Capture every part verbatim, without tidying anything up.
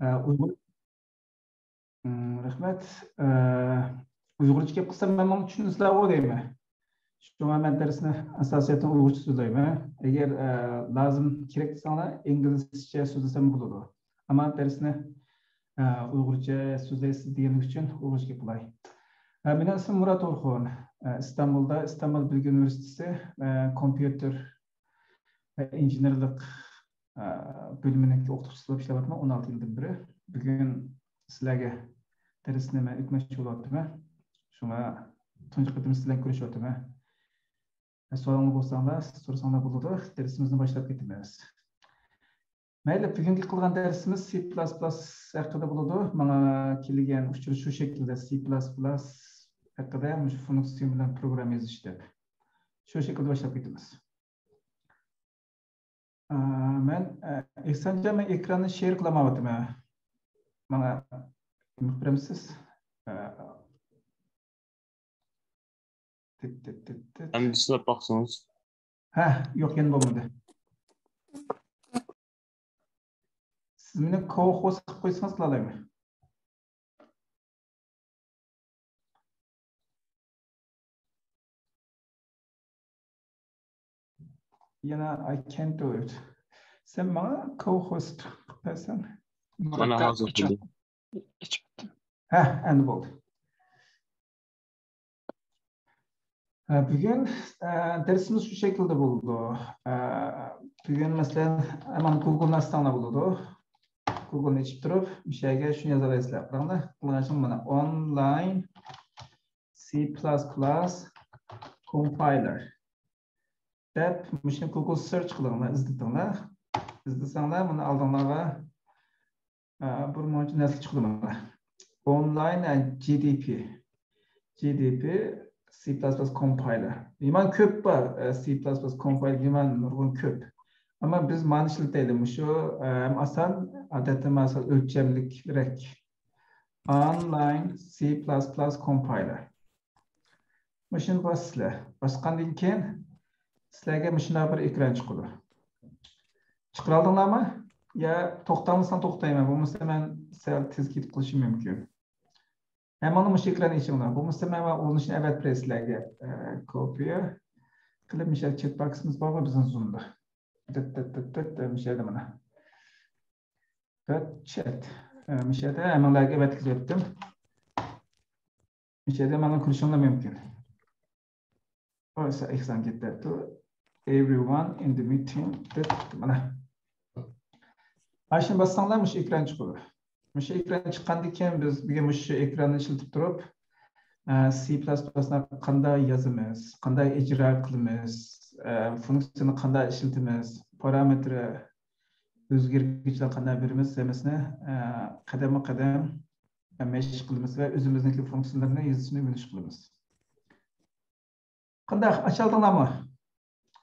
ئە، ئۇيغۇر، ئىم، رەھمەت. ئە، ئۇيغۇرچە گەپ قىلسام، مەن ماڭا چۈشىنىسىلەرغۇ دەيمەن. شۇڭا مەن دەرسنى ئاساسىيەتتىن ئۇيغۇرچە سۆزلەيمەن. ئەگەر، ئە، لازىم، كېرەك دېسەڭلار، ئىنگلىزچە سۆزلىسەم بولىدۇ. ئەمما دەرسنى، ئە، ئۇيغۇرچە سۆزلەيسىز دېگەنلىك ئۈچۈن ئۇيغۇرچە گەپ قىلاي. ئە، مېنىڭ ئىسمىم مۇرات ئورخۇن. ئە، ئىستانبۇلدا، ئىستانبۇل بىلگى ئۇنىۋېرسىتېتى، ئە، كومپيۇتېر ۋە ئىنژېنېرلىق، ئە، بۆلۈمىنىڭكى ئوقۇتقۇچىسى بولۇپ ئىشلەۋاتىمەن ئون ئالتە يىلدىن بېرى. بۈگۈن سىلەرگە دەرسنى مەن ئۆتمەكچى بولۇۋاتىمەن. شۇڭا تۇنجى قېتىم سىلەر بىلەن كۆرۈشۈۋاتىمەن. ئە، سوئالىڭلار بولساڭلار، سورىساڭلار بولىدۇ. دەرسىمىزنى باشلاپ كېتىمىز. مەيلى، بۈگۈنكى قىلغان دەرسىمىز سى پىلاس پىلاس ھەققىدە بولىدۇ. ماڭا كېلگەن ئۇچۇر شۇ شەكىلدە، سى پىلاس پىلاس ھەققىدە مۇشۇ فۇنكسىيە بىلەن پروگرامما يېزىش دەپ. شۇ شەكىلدە باشلاپ كېتىمىز. ئە، مەن، ئە، ئېھسانجان، مەن ئېكراننى شېئر قىلالمايۋاتىمەن. ماڭا ئېمىق بېرەمسىز؟ ئە، تىت، تىت، تىت، تىت. ئەمدى سىلەپ باقسىڭىز. ھە، يوق، يەنە بولمىدى. سىز مېنى كوخوس قىلىپ قويسىڭىز قىلالايمەن. يەنە I can't do it. سەن ماڭا كوخوس قىلىپ بەرسەڭ. مانا ھازىر ئىچىپ، قىلدى. ئىچىپ. ھە، ئەمدى بولدى. ھە، بۈگۈن، ئە، دەرسىمىز شۇ شەكىلدە بولىدۇ. ئە، بۈگۈن، مەسىلەن، ئەمما گۇگلنى ئاچساڭلار بولىدۇ. گۇگلنى ئېچىپ تۇرۇپ، مۇشۇ يەرگە شۇنى يازالايسىلەر. قاراڭلار، قىلغان ئىشىم مانا، ئونلاين سى پىلاس پىلاس كومپايلېر دەپ، مۇشۇنى گۇگل سېرچ قىلىڭلار، ئىزدىتىڭلار. ئىزدىسەڭلار، مانا ئالدىڭلارغا ئە، بىر مۇنچە نەرسە چىقىدۇ مانا. ئونلاين، ئە، جى دى پى. جى دى پى، سى پىلاس پىلاس كومپايلېر. يامان كۆپ بار، ئە، سى پىلاس پىلاس كومپايلېر، يامان نۇرغۇن كۆپ. ئەمما بىز مانى ئىشلىتەيلى، مۇشۇ، ئە، ھەم ئاسان، ئادەتتە مەسىلەن ئۆلچەملىكرەك. ئونلاين سى پىلاس پىلاس كومپايلېر. مۇشۇنى باسىسىلەر. باسقاندىن كېيىن سىلەرگە مۇشۇنداق بىر ئېكران چىقىدۇ. چىقىرالدىڭلارمۇ؟ يا توختالمىساڭ توختايمەن. بولمىسا مەن سەل تېز كېتىپ قېلىشىم مۇمكىن. ھەممىڭلار مۇشۇ ئېكراننى ئېچىڭلار. بولمىسا مەن ئۇلىنىشنى ئەۋەتىپ بېرەي سىلەرگە. ئە، كوپىيە قىلىپ، مۇشۇ چات باكسىمىز بارغۇ بىزنىڭ زۇمدا. دىت، دىت، دىت، دىت، دىت، مۇشۇ يەردە مانا. دىت، چات. ئە، مۇشۇ يەردە ھەممىڭلارغا ئەۋەتكۈزۈۋەتتىم. مۇشۇ يەردە مانا كۆرۈشۈڭلار مۇمكىن. ئو، ئېسان كېتىپتۇ. Everyone in the meeting دەپ، مانا. ئاشۇنى باسساڭلار، مۇشۇ ئېكران چىقىدۇ. مۇشۇ ئېكران چىققاندىن كېيىن بىز بۈگۈن مۇشۇ ئېكراننى ئىشلىتىپ تۇرۇپ، ئە، سى پىلاس پىلاسنى قانداق يازىمىز، قانداق ئىجرا قىلىمىز، ئە، فۇنكسىيەنى قانداق ئىشلىتىمىز، پارامېتىر ئۆزگەرگۈچىلەر قانداق بېرىمىز، ھەممىسىنى، ئە، قەدەممۇ قەدەم، ئە، مەشىق قىلىمىز ۋە ئۆزىمىزنىڭكى فۇنكسىيەلىرىنى يېزىشنى ئۆگىنىش قىلىمىز. قانداق، ئاچالدىڭلارمۇ؟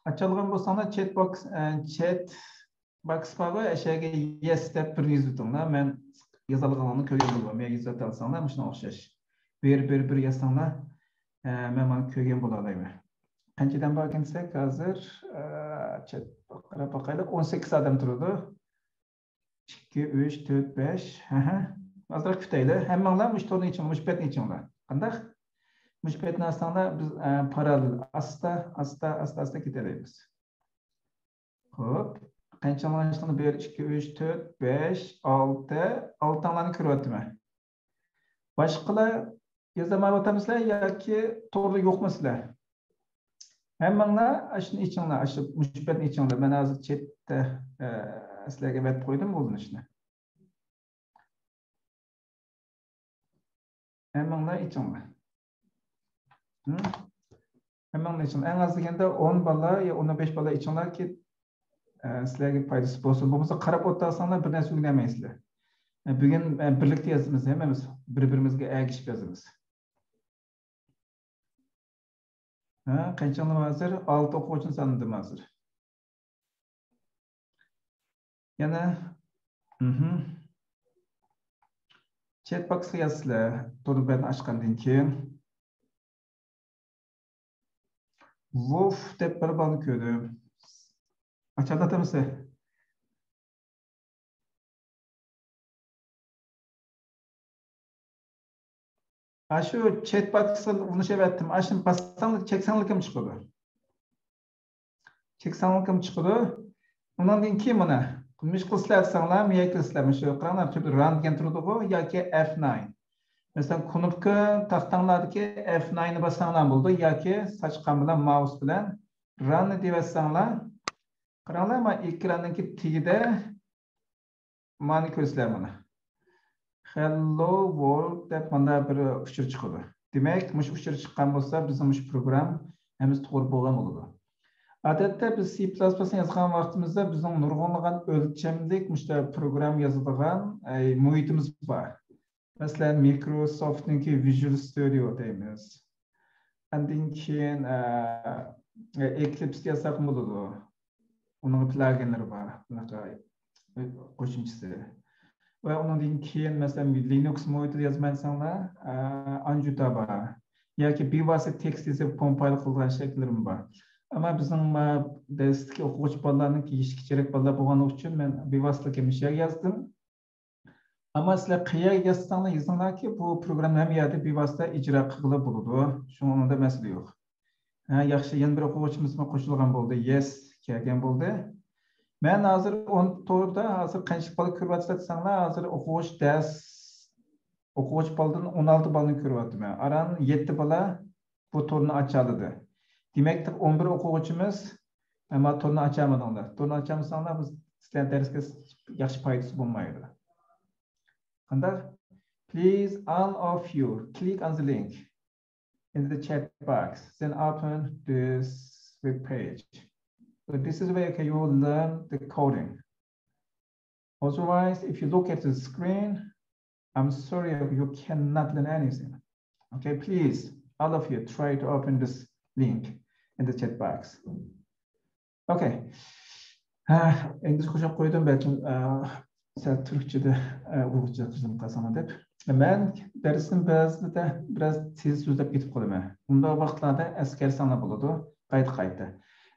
ئاچالغان بولساڭلار، چات باكس، ئە، چات باكس بارغۇ، ئەشەگە يېس دەپ بىر يېزىۋېتىڭلار. مەن يازالغانلارنى كۆرگەن بولىمەن. مەن يېزىۋېتەلىسەڭلار، مۇشۇنىڭغا ئوخشاش. بىر، بىر، بىر يازساڭلار، ئە، مەن مانا كۆرگەن بولالايمەن. قانچە ئادەم باركەن دېسەك، ھازىر، ئە، چات قاراپ باقايلى، ئون سەككىز ئادەم تۇرىدۇ. ئىككى، ئۈچ، تۆت، بەش. ھەھە. ئازراق كۈتەيلى. ھەممىڭلار مۇشۇ تورنى ئېچىڭلار، مۇشۇ بەتنى ئېچىڭلار. قانداق؟ مۇشۇ بەتنى ئاچساڭلار، بىز، ئە، پاراللېل ئاستا، ئاستا، ئاستا، ئاستا كېتەلەيمىز. خوپ. قانچىڭلار ئاچتىڭلار؟ بىر، ئىككى، ئۈچ، تۆت، بەش، ئالتە، ئالتىڭلارنى كۆرۈۋاتىمەن. باشقىلار يازالمايۋاتامسىلەر ياكى توردا يوقمۇسىلەر؟ ھەممىڭلار ئاشۇنى ئېچىڭلار، ئاشۇ مۇشۇ بەتنى ئېچىڭلار. مەن ھازىر چەتتە، ئە، سىلەرگە بەرىپ قويدۇم ئۇلىنىشنى. ھەممىڭلار ئېچىڭلار. ھە؟ ھەممىڭلار ئېچىڭلار. ئەڭ ئاز دېگەندە ئون بالا يا ئون بەش بالا ئېچىڭلاركى، ئە، سىلەرگە پايدىسى بولسۇن. بولمىسا قاراپ ئولتۇرساڭلار بىر نەرسە ئۆگىنەلمەيسىلەر. ئە، بۈگۈن، ئە، بىرلىكتە يازىمىز ھەممىمىز. بىر-بىرىمىزگە ئەگىشىپ يازىمىز. ھە، قانچىڭلار ھازىر؟ ئالتە ئوقۇغۇچىنى سانىدىم ھازىر. يەنە، مھم. چەت باكسقا يازىسىلەر، تورنىمېنتنى ئاچقاندىن كېيىن. ۋۇف دەپ بىر بالىنى كۆردۈم. ئاچالاتامسىلەر؟ ئاشۇ چەت باكسقا ئۇلىشىۋەتتىم. ئاشۇنى باسساڭلار، چەكسەڭلىكىم چىقىدۇ. چەكسەڭلىكىم چىقىدۇ. ئۇنىڭدىن كېيىن مانا، مۇشۇ قىلسىلەر دېسەڭلار، مۇيەككە سىلەر مۇشۇ قاراڭلار، تۆپىدە ران دېگەن تۇرىدىغۇ ياكى ئەف ناين. مەسىلەن، كۇنۇپكا تاختاڭلاردىكى ئەف نايننى باسساڭلار بولىدۇ ياكى ساچقان بىلەن مائۇس بىلەن راننى دېيىۋەتسەڭلار. قاراڭلار، مانا ئېكراندىكى تېگىدە مانى كۆرسىلەر مانا. Hello World دەپ مانا بىر ئۇچۇر چىقىدۇ. دېمەك، مۇشۇ ئۇچۇر چىققان بولسا، بىزنىڭ مۇشۇ پروگرام ھەممىسى توغرا بولغان بولىدۇ. ئادەتتە بىز سى پىلاس پىلاسنى يازغان ۋاقتىمىزدا بىزنىڭ نۇرغۇنلىغان ئۆلچەملىك مۇشۇنداق پروگرام يازىدىغان، ئەي، مۇھىتىمىز بار. مەسىلەن، مىكروسوفتنىڭكى ۋىژۇئال ستۇدىيو دەيمىز. ئاندىن كېيىن، ئە، ئېكلىپس يازساقمۇ بولىدۇ. ئۇنىڭ پلاگىنلىرى بار، بۇناقا قوشۇمچىسى. ۋە ئۇنىڭدىن كېيىن، مەسىلەن، لىنۇكس مۇھىتىدا يازمايسەڭلار، ئە، ئانجۇتا بار. ياكى بىۋاسىتە تېكىست يېزىپ كومپايل قىلىدىغان شەكىللىرىمۇ بار. ئەمما بىزنىڭ ما دەرستىكى ئوقۇغۇچى بالىلارنىڭكى يېشى كىچىرەك بالىلار بولغانلىقى ئۈچۈن مەن بىۋاسىتە مۇشۇ يەرگە يازدىم. ئەمما سىلەر قەيەرگە يازساڭلار يېزىڭلاركى، بۇ پروگرامما ھەممە يەردە بىۋاسىتە ئىجرا قىلغىلى بولىدۇ. شۇڭا ئۇنىڭدا مەسىلە يوق. ھە، ياخشى، يەنە بىر ئوقۇغۇچىمىزمۇ قوشۇلغان بولدى. يېس، كەلگەن بولدى. مەن ھازىر ئون توردا ھازىر قانچىلىك بالا كۆرۈۋاتىسىلەر دېسەڭلار، ھازىر ئوقۇغۇچى دەرس، ئوقۇغۇچى بالىدىن ئون ئالتە بالىنى كۆرۈۋاتىمەن. ئاران يەتتە بالا بۇ تورنى ئاچالىدى. دېمەك، ئون بىر ئوقۇغۇچىمىز، ئەمما تورنى ئاچالمىدىڭلار. تورنى ئاچالمىساڭلار، بۇ سىلەر دەرسكە ياخشى پايدىسى بولمايدۇ. قانداق؟ Please, all of you, click on the link in the chat box, then open this web page. So this is where you can, you will learn the coding. Otherwise, if you look at the screen, I'm sorry, you cannot learn anything. Okay, please, all of you, try to open this link in the chat box. Okay. ھە، ئىنگلىزچە قوشۇپ قويدۇم، بەلكىم، ئە، سەل تۈركچىدە، ئە، ئۇيغۇرچە قىلىپ قالساڭلار دەپ. مەن دەرسنى بەزىدە بىراز تېز سۆزلەپ كېتىپ قالىمەن. بۇنداق ۋاقىتلاردا ئەسكەرسەڭلار بولىدۇ، قايتا-قايتا.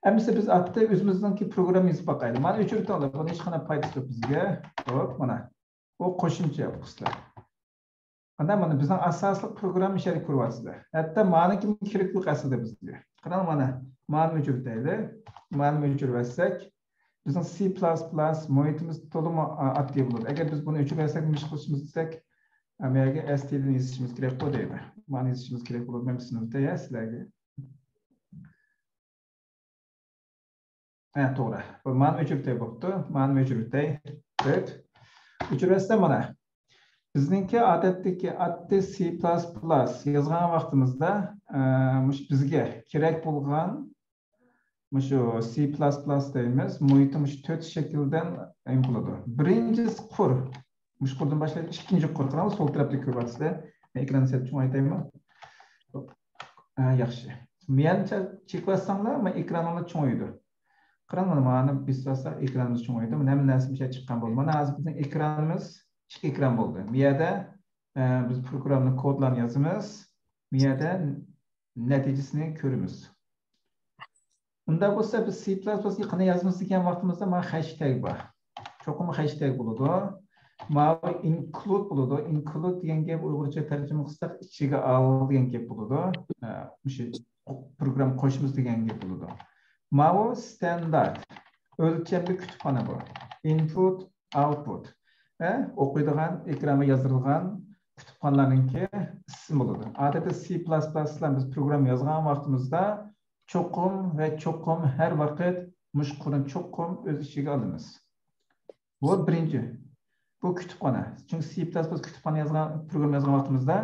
ئەمىسە بىز ئاتتى ئۆزىمىزنىڭكى پروگرامما يېزىپ باقايلى. مانا ئۆچۈرۈۋېتىڭلار، بۇنى ھېچقانداق پايدىسى يوق بىزگە. ھوپ، مانا. ئۇ قوشۇمچە ئوقۇسىلەر. ئاندىن مانا بىزنىڭ ئاساسلىق پروگرامما ئىشلەرنى كۆرۈۋاتىسىلەر. ھەتتا مانىڭكىمۇ كېرەك يوق ئەسلىدە بىزگە. قاراڭ مانا، مانىمۇ ئۆچۈرۈۋېتەيلى. مانىمۇ ئۆچۈرۈۋەتسەك، بىزنىڭ سى پىلاس پىلاس مۇھىتىمىز تولىمۇ، ئا، ئاددىي بولىدۇ. ئەگەر بىز بۇنى ئۆچۈرۈۋەتسەك، نېمە ئىش قىلىشىمىز دېسەك، ئەمەلىيەتتە ئەس تى دىن يېزىشىمىز كېرەك بۇ دەيدۇ. مانا يېزىشىمىز كېرەك بولىدۇ، مەن سىنىپتا يا سىلەرگە. ھە، توغرا. مانا ئۆچۈرۈۋېتەي بوپتۇ. مانا ئۆچۈرۈۋېتەي. گۇد. ئۆچۈرۈۋەتسەم مانا. بىزنىڭكى ئادەتتىكى ئاددىي سى پىلاس پىلاس يازغان ۋاقتىمىزدا، ئە، مۇشۇ بىزگە كېرەك بولغان مۇشۇ سى پىلاس پىلاس دەيمىز، مۇھىتى مۇشۇ تۆت شەكىلدىن نېمە قىلىدۇ. بىرىنچىسى قۇر. مۇشۇ قۇردىن باشلايلى. ئىككىنچى قۇر. قاراڭ، سول تەرەپتە كۆرۈۋاتىسىلەر. مەن ئېكراننى سەل چوڭايتايمۇ؟ ھە، ياخشى. مەيەرنى چە-، چېكىۋەتسەڭلار، مەن ئېكرانىڭلار چوڭىيىدۇ. قاراڭ، مانا، مانى بېسىۋالساق، ئېكرانىمىز چوڭىيىدۇ. مانا ھەممە نەرسە مۇشۇ يەردە چىققان بولدى. مانا ھازىر بىزنىڭ ئېكرانىمىز ئىككى ئېكران بولدى. بۇ يەردە، ئە، بىز پروگراممىنى، كودلارنى يازىمىز. بۇ يەردە نەتىجىسىنى كۆرىمىز. ئۇنداق بولسا، بىز سى پىلاس پىلاسنى قانداق يازىمىز دېگەن ۋاقتىمىزدا مانا خەشتەگ بار. چوقۇم خەشتەگ بولىدۇ. ماۋۇ ئىنكلۇد بولىدۇ. ئىنكلۇد دېگەن گەپ ئۇيغۇرچە تەرجىمە قىلساق، ئىچىگە ئال دېگەن گەپ بولىدۇ. ئە، مۇشۇ پروگرامما قوشىمىز دېگەن گەپ بولىدۇ. ماۋۇ ستاندارت، ئۆلچەملىك كۇتۇپخانا بۇ. ئىنپۇت، ئاۋتپۇت. ئە، ئوقۇيدىغان، ئېكرانغا يازدۇرىدىغان كۇتۇپخانىلارنىڭكى ئىسمى بولىدۇ. ئادەتتە سى پىلاس پىلاس بىلەن بىز پروگرامما يازغان ۋاقتىمىزدا چوقۇم ۋە چوقۇم ھەر ۋاقىت مۇشۇ قۇرنى چوقۇم ئۆز ئىچىگە ئالىمىز. بۇ بىرىنچى. بۇ كۇتۇپخانا. چۈنكى سى پىلاس پىلاس كۇتۇپخانا يازغان، پروگرامما يازغان ۋاقتىمىزدا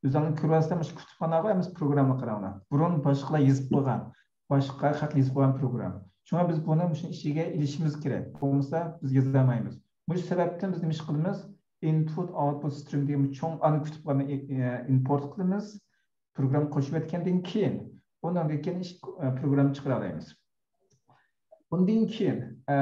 ئۆزۈڭلار كۆرۈۋاتىسىلەر، مۇشۇ كۇتۇپخانىغا ئەمەس پروگرامما قاراڭلار. بۇرۇن باشقىلار يېزىپ قويغان، باشقا خەق يېزىپ قويغان پروگرامما. شۇڭا بىز بۇنى مۇشۇنىڭ ئىچىگە ئېلىشىمىز كېرەك. بولمىسا بىز يازالمايمىز. مۇشۇ سەۋەبتىن بىز نېمە ئىش قىلىمىز؟ ئىنپۇت، ئاۋتپۇت سترىم دېگەن چوڭ ئانا كۇتۇپخانىنى ئى-، ئى-، ئىمپورت قىلىمىز. پروگرامما قوشۇۋەتكەندىن كېيىن، ئۇنىڭدىن كېيىن ئىش، ئە، پروگرامما چىقىرالايمىز. ئۇندىن كېيىن، ئە،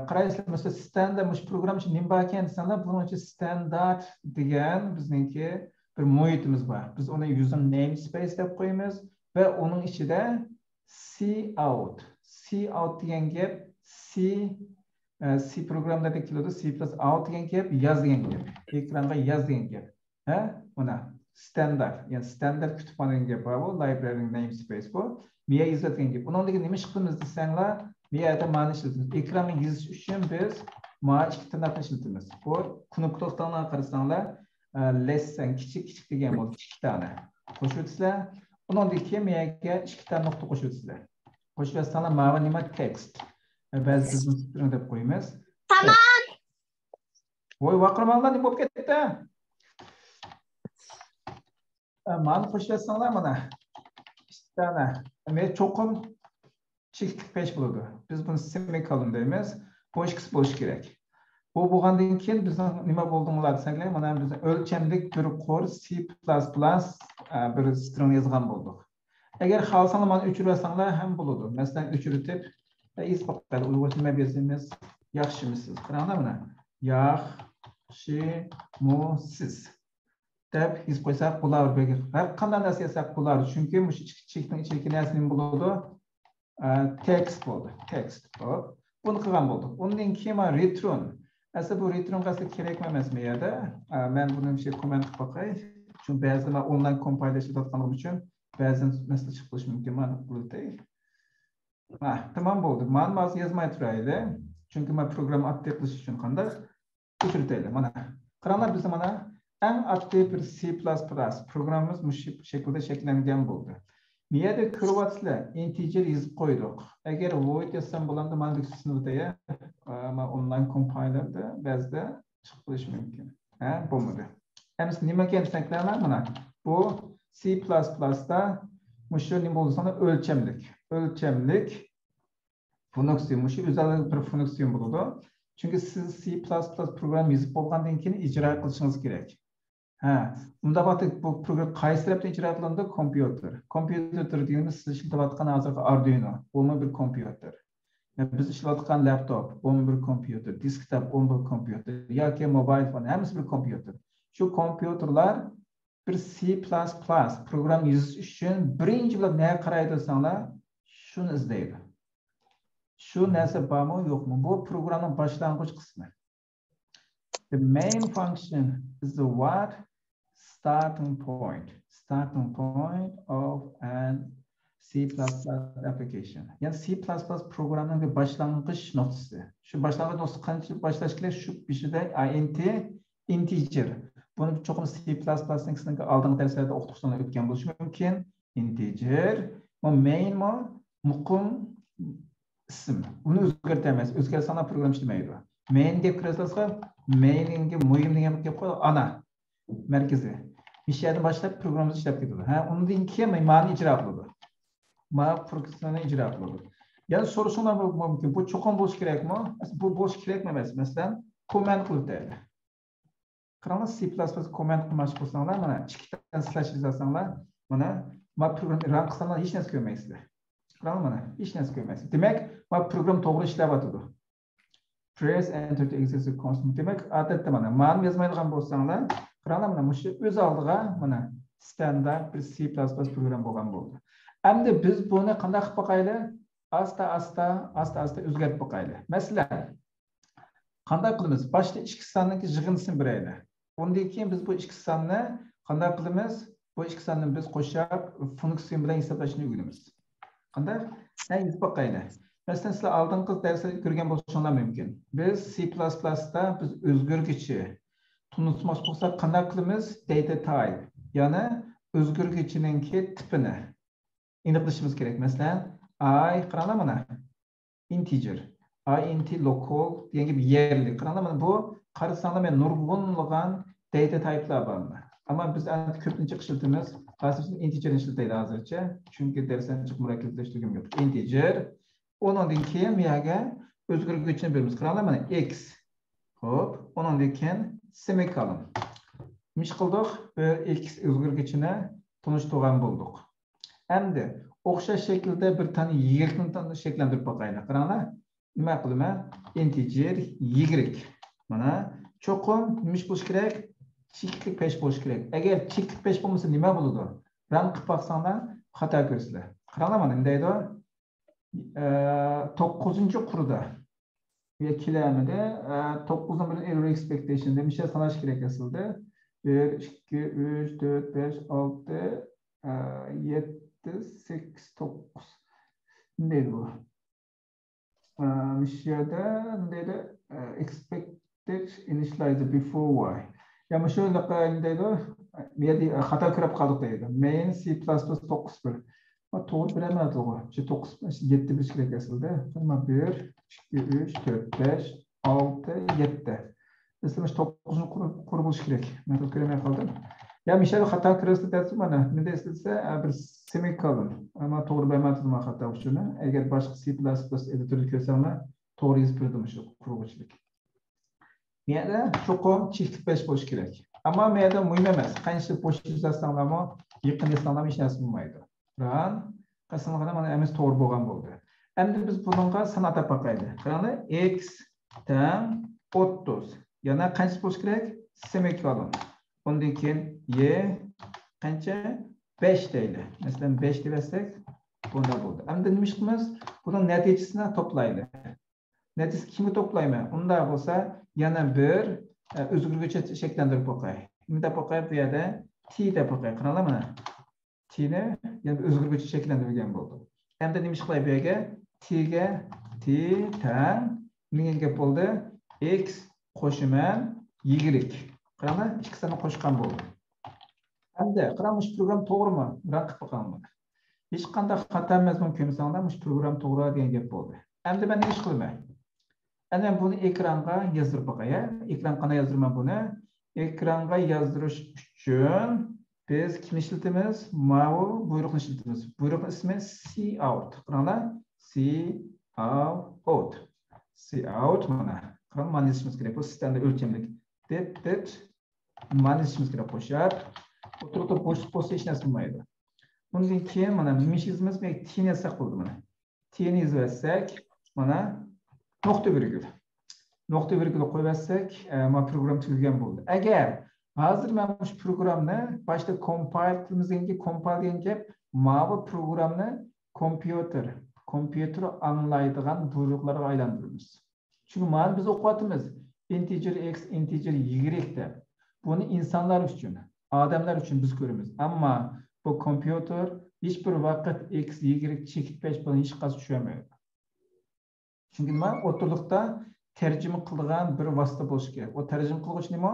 قارايسىلەر، مەسىلەن، ستاندا مۇشۇ پروگرامما ئۈچۈن نېمە باركەن دېسەڭلار، بۇنىڭ ئۈچۈن ستاندارت دېگەن بىزنىڭكى بىر مۇھىتىمىز بار. بىز ئۇنى يۈزىنى نەيمسپەيس دەپ قويىمىز ۋە ئۇنىڭ ئىچىدە سى ئاۋت، سى ئاۋت دېگەن گەپ سى، ئە، سى پروگراممىلاردا كېلىدۇ، سى پىلاس ئاۋت دېگەن گەپ ياز دېگەن گەپ، ئېكرانغا ياز دېگەن گەپ. ھە؟ مانا، ستاندارت، يەنى ستاندارت كۇتۇپخانا دېگەن گەپ بارغۇ، لايبرارى نەيمسپەيس بۇ. مىيە يېزىۋەتكەن گەپ. ئۇنىڭدىن كېيىن نېمە ئىش قىلىمىز دېسەڭلار، مىيەدە مانى ئىشلىتىمىز. ئېكرانغا يېزىش ئۈچۈن بىز ما ئىككى تىرناقنى ئىشلىتىمىز. بۇ كۇنۇپكىلىقلارغا قارىساڭلار، لېسسەن كىچىك كىچىك دېگەن بولدى، ئىككى دانە قوشۇۋېتىسىلەر. ئۇنىڭدىن كېيىن مىيەگە ئىككى دانە نۇقتا قوشۇۋېتىسىلەر. قوشۇۋەتسەڭلار ماۋۇ نېمە؟ تېكىست. بەزى بىز دەپ قويىمىز. تامام. ۋوي، ۋارقىرىماڭلار، نېمە بولۇپ كەتتى؟ مانا قوشۇۋەتسەڭلار مانا. ئىككى دانە. مەن چوقۇم چېكىتلىك پەش بولىدۇ. بىز بۇنى سېمىكولون دەيمىز. بۇ ئىككىسى بولۇشى كېرەك. بۇ بولغاندىن كېيىن بىزنىڭ نېمە بولدۇڭلار دېسەڭلار، مانا بىز ئۆلچەملىك بىر قۇر سى پىلەس پىلەس بىر سترىڭ يازغان بولدۇق. ئەگەر خالىساڭلار مانا ئۆچۈرۈۋەتسەڭلار ھەم بولىدۇ. مەسىلەن، ئۆچۈرۈۋېتىپ، يېزىپ باقايلى، ئۇيغۇرچە نېمە يازىمىز؟ ياخشىمۇسىز؟ قاراڭلار مانا. ياخشىمۇسىز دەپ يېزىپ قويساق بولار. ھەر قانداق نەرسە يازساق بولار. چۈنكى مۇشۇ ئىككى چېكىتنىڭ ئىچىدىكى نەرسە نېمە بولىدۇ؟ ئە، تېكىست بولدى. تېكست. خوپ. بۇنى قىلغان بولدۇق. ئۇندىن كېيىن مانا رېترون. ئەسلى بۇ رېترونغا ئەسلى كېرەكمۇ ئەمەسمۇ يەردە؟ ئە، مەن بۇنى شۇ كوممېنت قىلىپ باقاي. چۈنكى بەزىدە مەن ئونلاين كومپايلېر ئىشلىتىۋاتقانلىقىم ئۈچۈن بەزىدە مەسىلە چىقىپ قېلىشى مۇمكىن. مانا قىلىۋېتەي. ھە، تامام بولدى. مانا ھازىر يازماي تۇرايلى. چۈنكى مەن پروگرامما ئاتتى قىلىش ئۈچۈن قانداق؟ ئۆچۈرتەيلى. مانا، قاراڭلار، بىزدە مانا ئەڭ ئاددىي بىر سى پىلەس پىلەس پروگراممىمىز مۇشۇ شەكىلدە شەكىللەنگەن بولدى. مۇ يەردە كۆرۈۋاتىسىلەر، ئىنتېجېر يېزىپ قويدۇق. ئەگەر ۋويد يازسام بولامدۇ؟ مانا بىر سىنىپ دەيە. ئە، مانا ئونلاين كومپايلېردا بەزىدە چىقىپ قېلىشى مۇمكىن. ھە، بولمىدى. ئەمىسە نېمە ئىكەن دېسەڭلار، مانا بۇ سى پىلەس پىلەستا مۇشۇ نېمە بولسا ئۆلچەملىك. ئۆلچەملىك فۇنكسىيە، مۇشۇ ئۆزەللىك بىر فۇنكسىيە بولىدۇ. چۈنكى سىز سى پىلەس پىلەس پروگرامما يېزىپ بولغاندىن كېيىن ئىجرا قىلىشىڭىز كېرەك. ھە، ئۇنداق ۋاقىتتا بۇ پروگرامما قايسى تەرەپتىن ئىجرا قىلىنىدۇ؟ كومپيۇتېر. كومپيۇتېر دېگىنىمىز سىز ئىشلىتىۋاتقان ھازىرقى ئاردۇينو، بۇمۇ بىر كومپيۇتېر. يا بىز ئىشلەۋاتقان لەپتوپ، بۇمۇ بىر كومپيۇتېر. دېسكتوپ، بۇمۇ بىر كومپيۇتېر. ياكى موبايل فون، ھەممىسى بىر كومپيۇتېر. شۇ كومپيۇتېرلار بىر سى پىلەس پىلەس پروگرامما يېزىش ئۈچۈن بىرىنچى بولۇپ نەگە قارايدۇ دېسەڭلار، شۇنى ئىزدەيدۇ. شۇ نەرسە بارمۇ، يوقمۇ؟ بۇ پروگراممىنىڭ باشلانغۇچ قىسمى. The main function is the what? Starting point. Starting point of an C plus plus application. يەنى سى پىلەس پىلەس پروگراممىنىڭ بىر باشلانغۇچ نۇقتىسى. شۇ باشلانغۇچ نۇقتىسى قانچە باشلاش كېرەك؟ شۇ بېشىدا int، integer. بۇنى چوقۇم سى پىلەس پىلەسنىڭكىسىنىڭ ئالدىنقى دەرسلەردە ئوقۇتقۇچىلار ئۆتكەن بولۇشى مۇمكىن. Integer. بۇ مەينمۇ، مۇقىم ئىسىم. ئۇنى ئۆزگەرتەلمەيسىز. ئۆزگەرتسەڭلار پروگرامما ئىشلىمەيدۇ. مەين دەپ كىرىۋاتسىغا، مەينىڭكى مۇھىم دېگەن گەپ قوي، ئانا. مەركىزى. مۇشۇ يەردىن باشلاپ پروگراممىمىز ئىشلەپ كېتىدۇ. ھە، ئۇندىن كېيىن مانى ئىجرا قىلىدۇ. ما فۇنكسىيەنى ئىجرا قىلىدۇ. يەنە سورىشىڭلار مۇمكىن، بۇ چوقۇم بولۇشى كېرەكمۇ؟ بۇ بولۇشى كېرەكمۇ ئەمەس؟ مەسىلەن، كوممېنت قىلىپ ئۆتەيلى. قاراڭلار، سى پىلەس پىلەس كوممېنت قىلماقچى بولساڭلار، مانا ئىككى دانە سلاش يازساڭلار، مانا ما پروگرامما ران قىلساڭلار ھېچ نەرسە كۆرمەيسىلەر. قاراڭلار، مانا ھېچ نەرسە كۆرمەيسىلەر. دېمەك، ما پروگرامما توغرا ئىشلەۋاتىدۇ. Press enter to exit console. دېمەك، ئادەتتە مانا مانى يازمايدىغان بولساڭلار، قاراڭلار، مانا مۇشۇ ئۆز ئالدىغا مانا ستاندارت بىر سى پىلەس پىلەس پروگرامما بولغان بولدى. ئەمدى بىز بۇنى قانداق قىلىپ باقايلى؟ ئاستا ئاستا، ئاستا ئاستا ئۆزگەرتىپ باقايلى. مەسىلەن، قانداق قىلىمىز؟ باشتا ئىككى ساننىڭكى يىغىندىسىنى بېرەيلى. ئۇندىن كېيىن بىز بۇ ئىككى ساننى قانداق قىلىمىز؟ بۇ ئىككى ساننى بىز قوشاپ فۇنكسىيە بىلەن ھېسابلاشنى ئۆگىنىمىز. قانداق؟ ھە، يېزىپ باقايلى. مەسىلەن، سىلەر ئالدىنقى دەرستە كۆرگەن بولۇشۇڭلار مۇمكىن. بىز سى پىلەس پىلەستا بىز ئۆزگەرگۈچى تونۇتماقچى بولساق قانداق قىلىمىز؟ داتا تايپ، يەنى ئۆزگەرگۈچىنىڭكى تىپىنى ئېنىقلىشىمىز كېرەك. مەسىلەن، ئاي، قاراڭلار مانا، ئىنتېجېر، ئاي ئېن تى لوكال دېگەن گەپ يەرلىك. قاراڭلار مانا بۇ، قارىساڭلار مانا نۇرغۇنلىغان داتا تايپلار بار. ئەمما بىز ئەمدى كۆپىنچە ئىشلىتىمىز، ئاساسەن ئىنتېجېرنى ئىشلىتەيلى ھازىرچە. چۈنكى دەرسلەرنى جىق مۇرەككەپلەشتۈرگۈم يوق. ئىنتېجېر، ئۇنىڭدىن كېيىن بۇ يەرگە ئۆزگەرگۈچىنى بېرىمىز. قاراڭلار مانا ئېكس. خوپ، ئۇنىڭدىن كېيىن سېمىكولون. نېمە ئىش قىلدۇق؟ بىر ئېكس ئۆزگەرگۈچىنى تونۇشتۇرغان بولدۇق. ئەمدى ئوخشاش شەكىلدە بىر دانە يىگرىكنى شەكىللەندۈرۈپ باقايلى. قاراڭلار، نېمە قىلىمەن؟ ئىنتېجېر يىگرىك. مانا، چوقۇم نېمە ئىش بولۇشى كېرەك؟ چېكىتلىك پەش بولۇشى كېرەك. ئەگەر چېكىتلىك پەش بولمىسا نېمە بولىدۇ؟ ران قىلىپ باقساڭلار خاتا كۆرىسىلەر. قاراڭلار، مانا نېمە دەيدۇ؟ ئە، توققۇزىنچى قۇردا. يا كېلەلمىدى. ئە، توققۇزدىن بىر error expectation دېمىشە ساناش كېرەك ئەسلىدە. بىر، ئىككى، ئۈچ، تۆت، بەش، ئالتە، ئە، يەتتە، سەككىز، توققۇز. نېمە دەيدۇ بۇ؟ ئە، مۇشۇ يەردە نېمە دەيدۇ؟ ئە، expected initializer before y. يا مۇشۇ نېمە دەيدۇ؟ مەيەردە خاتا كۆرۈپ قالدۇق دەيدۇ. Main C plus plus توققۇز بىر. توغرا بېرەلمەيدۇ توغرا. شۇ توققۇز، يەتتە بېرىش كېرەك ئەسلىدە. مانا بىر، ئىككى، ئۈچ، تۆت، بەش، ئالتە، يەتتە. ئەسلىدە مۇشۇ توققۇزنى قۇرۇپ، قۇرۇپ بولۇش كېرەك. مەن كۆرەلمەي قالدىم. يا مۇشۇ يەردە خاتا كۆرۈۋاتىسىز دەپسىز مانا. نېمە دەيسىز دېسە، ئە، بىر semicolon. ئەمما توغرا بەرمەيدۇ مانا خاتا ئۇچۇرنى. ئەگەر باشقا C plus plus editorدا كۆرسەڭلار، توغرا يېزىپ بېرىدۇ مۇشۇ قۇرغۇچىلىك. بۇ يەردە چوقۇم چېكىتىپ بېرىش بولۇشى كېرەك. ئەمما بۇ يەردە مۇھىم ئەمەس. قانچىلىك بوش يېزىۋەتسەڭلارمۇ، يېقىن يېزساڭلارمۇ ھېچ نەرسە بولمايدۇ. ران قىلساڭلار مانا ھەممىسى توغرا بولغان بولدى. ئەمدى بىز بۇنىڭغا سان ئاتاپ باقايلى. قاراڭلار، x تەڭ ئوتتۇز. يەنە قانچە بولۇشى كېرەك؟ Semicolon. ئۇندىن كېيىن y قانچە؟ بەش دەيلى. مەسىلەن، بەش دەۋەتسەك، بۇنداق بولدى. ئەمدى نېمە ئىش قىلىمىز؟ بۇنىڭ نەتىجىسىنى توپلايلى. نەتىجىسى كىمگە توپلايمەن؟ ئۇنداق بولسا، يەنە بىر، ئە، ئۆزگەرگۈچى شەكىللەندۈرۈپ باقاي. نېمە دەپ باقاي؟ بۇ يەردە t دەپ باقاي. قاراڭلار مانا. T نى يەنە بىر ئۆزگەرگۈچى شەكىللەندۈرگەن بولدۇق. ئەمدى نېمە ئىش قىلاي بۇ يەرگە؟ T گە t تەڭ. نېمە گەپ بولدى؟ X قوشىمەن y. قاراڭلار، ئىككىسىنى قوشقان بولدى. ئەمدى قاراڭ، مۇشۇ پروگرام توغرىمۇ؟ ران قىلىپ باقاڭلار. ھېچقانداق خاتا مەزمۇن كۆرمىسەڭلار، مۇشۇ پروگرام توغرا دېگەن گەپ بولدى. ئەمدى مەن نېمە ئىش قىلىمەن؟ ئەنە بۇنى ئېكرانغا يازدۇرۇپ باقاي، ھە؟ ئېكرانغا قانداق يازدۇرىمەن بۇنى؟ ئېكرانغا يازدۇرۇش ئۈچۈن بىز كىمنى ئىشلىتىمىز؟ ماۋۇ بۇيرۇقنى ئىشلىتىمىز. بۇيرۇقنىڭ ئىسمى cout. قاراڭلار، cout. Cout مانا. قاراڭ، مانا يېزىشىمىز كېرەك. بۇ ستەندارت ئۆلچەملىك. دېت، دېت. مانا يېزىشىمىز كېرەك قوشۇپ. ئوتتۇرىدا بوشلۇق بولسا ھېچ نەرسە بولمايدۇ. ئۇندىن كېيىن مانا نېمە ئىش يېزىمىز؟ تېنى يازساق بولدى مانا. تېنى يېزىۋەتسەك، مانا نۇقتا ۋىرگۇل. نۇقتا ۋىرگۇل قويۇۋەتسەك، ئە، مانا پروگرام تۈگىگەن بولدى. ئەگەر ھازىر مەن مۇشۇ پروگرامنى باشتا كومپايل قىلىمىز دېگەن گەپ، كومپايل دېگەن گەپ، ماۋۇ پروگرامنى كومپيۇتېر، كومپيۇتېر ئاڭلايدىغان بۇيرۇقلارغا ئايلاندۇرىمىز. چۈنكى مانا بىز ئوقۇۋاتىمىز، integer x، integer y دەپ. بۇنى ئىنسانلار ئۈچۈن، ئادەملەر ئۈچۈن بىز كۆرىمىز. ئەمما بۇ كومپيۇتېر ھېچ بىر ۋاقىت x، y چېكىتىپ بەرسە بۇنى ھېچقايسى چۈشەنمەيدۇ. چۈنكى نېمە؟ ئوتتۇرىلىقتا تەرجىمە قىلىدىغان بىر ۋاسىتە بولۇشى كېرەك. ئۇ تەرجىمە قىلغۇچ نېمە؟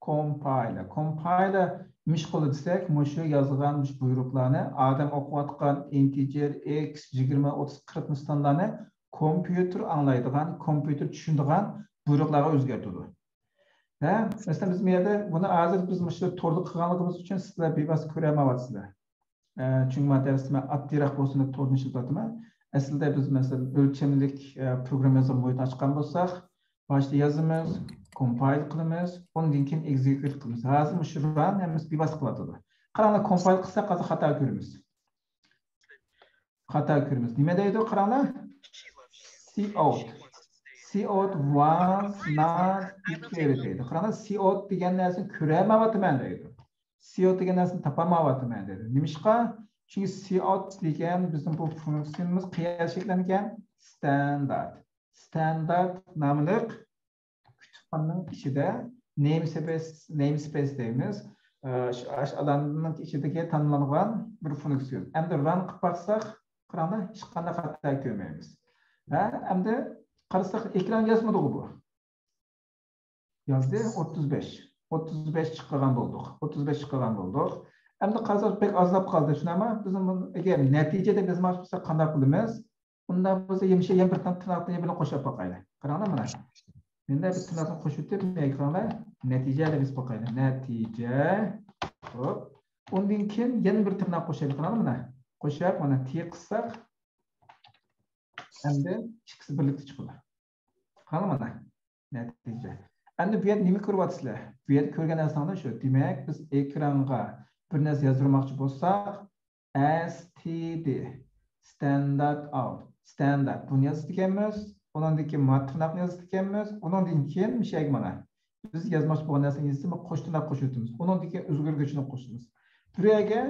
كومپايلېر. كومپايلېر نېمە ئىش قىلىدۇ دېسەك، مۇشۇ يازغان مۇشۇ بۇيرۇقلارنى، ئادەم ئوقۇۋاتقان integer x، يىگىرمە، ئوتتۇز، قىرىق مۇشۇ سانلارنى كومپيۇتېر ئاڭلايدىغان، كومپيۇتېر چۈشىنىدىغان بۇيرۇقلارغا ئۆزگەرتىدۇ. ھە؟ مەسىلەن، بىز بۇ يەردە بۇنى ھازىر بىز مۇشۇ توردا قىلغانلىقىمىز ئۈچۈن سىلەر بىۋاسىتە كۆرەلمەيۋاتىسىلەر. ئە، چۈنكى مانا دەرستە مەن ئاددىيراق بولسۇن دەپ توردىن ئىشلىتىۋاتىمەن. ئەسلىدە بىز، مەسىلەن، ئۆلچەملىك، ئە، پروگرامما يازغان مۇھىتنى ئاچقان بولساق، باشتا يازىمىز، كومپايل قىلىمىز، ئۇندىن كېيىن ئېكزېكيۇت قىلىمىز. ھازىر مۇشۇ ران ھەممىسى بىۋاسىتە قىلىۋاتىدۇ. قاراڭلار، كومپايل قىلساق ھازىر خاتا كۆرىمىز. خاتا كۆرىمىز. نېمە دەيدۇ؟ قاراڭلار. Cout. Cout was not declared دەيدۇ. قاراڭلار، cout دېگەن نەرسىنى كۆرەلمەيۋاتىمەن دەيدۇ. Cout دېگەن نەرسىنى تاپالمايۋاتىمەن دەيدۇ. نېمىشقا؟ چۈنكى cout دېگەن بىزنىڭ بۇ فۇنكسىيىمىز قەيەردە شەكىللەنگەن؟ ستاندارت. ستاندارت ناملىق كۇتۇپخانىنىڭ ئىچىدە namespace، namespace دەيمىز. ئە، شۇ، ئاشۇ ئالاننىڭ ئىچىدىكى تاللانغان بىر فۇنكسىيە. ئەمدى ران قىلىپ باقساق، قاراڭلار، ھېچقانداق خاتا كۆرمەيمىز. ھە، ئەمدى قارىساق، ئېكران يازمىدىغۇ بۇ. يازدى، ئوتتۇز بەش. ئوتتۇز بەش چىققان بولدۇق. ئوتتۇز بەش چىققان بولدۇق. ئەمدى قارىساق، بەك ئازلاپ قالدى، شۇنداقمۇ؟ بىز بۇنى ئەگەر نەتىجە دەپ يازماقچى بولساق، قانداق قىلىمىز؟ ئۇنداق بولسا، يەنە شۇ يەنە بىر تىرناقنى بىلەن قوشۇپ باقايلى. قاراڭلار مانا. مەندە بىر تىرناقنى قوشۇپ ئۆتۈپ، مەيلى قاراڭلار. نەتىجە دەپ يېزىپ باقايلى. نەتىجە. خوپ. ئۇندىن كېيىن يەنە بىر تىرناق قوشايلى. قاراڭلار مانا. قوشۇپ، مانا تى قىلساق، ئەمدى ئىككىسى بىرلىكتە چىقىدۇ. قاراڭلار مانا. نەتىجە. ئەمدى بۇ يەردە نېمە كۆرۈۋاتىسىلەر؟ بۇ يەردە كۆرگەن نەرسىڭلار شۇ. دېمەك، بىز ئېكرانغا بىر نەرسە يازدۇرماقچى بولساق، S T D، ستاندارت ئاۋت، ستاندارت. بۇنى يازىدىكەنمىز، ئۇنىڭدىن كېيىن ما تىرناقنى يازىدىكەنمىز، ئۇنىڭدىن كېيىن مىشەگە مانا. بىز يازماقچى بولغان نەرسىنى يېزىپ، قوش تىرناق قوشۇۋېتىمىز. ئۇنىڭدىن كېيىن ئۆزگەرگۈچىنى قوشىمىز. بۇ يەرگە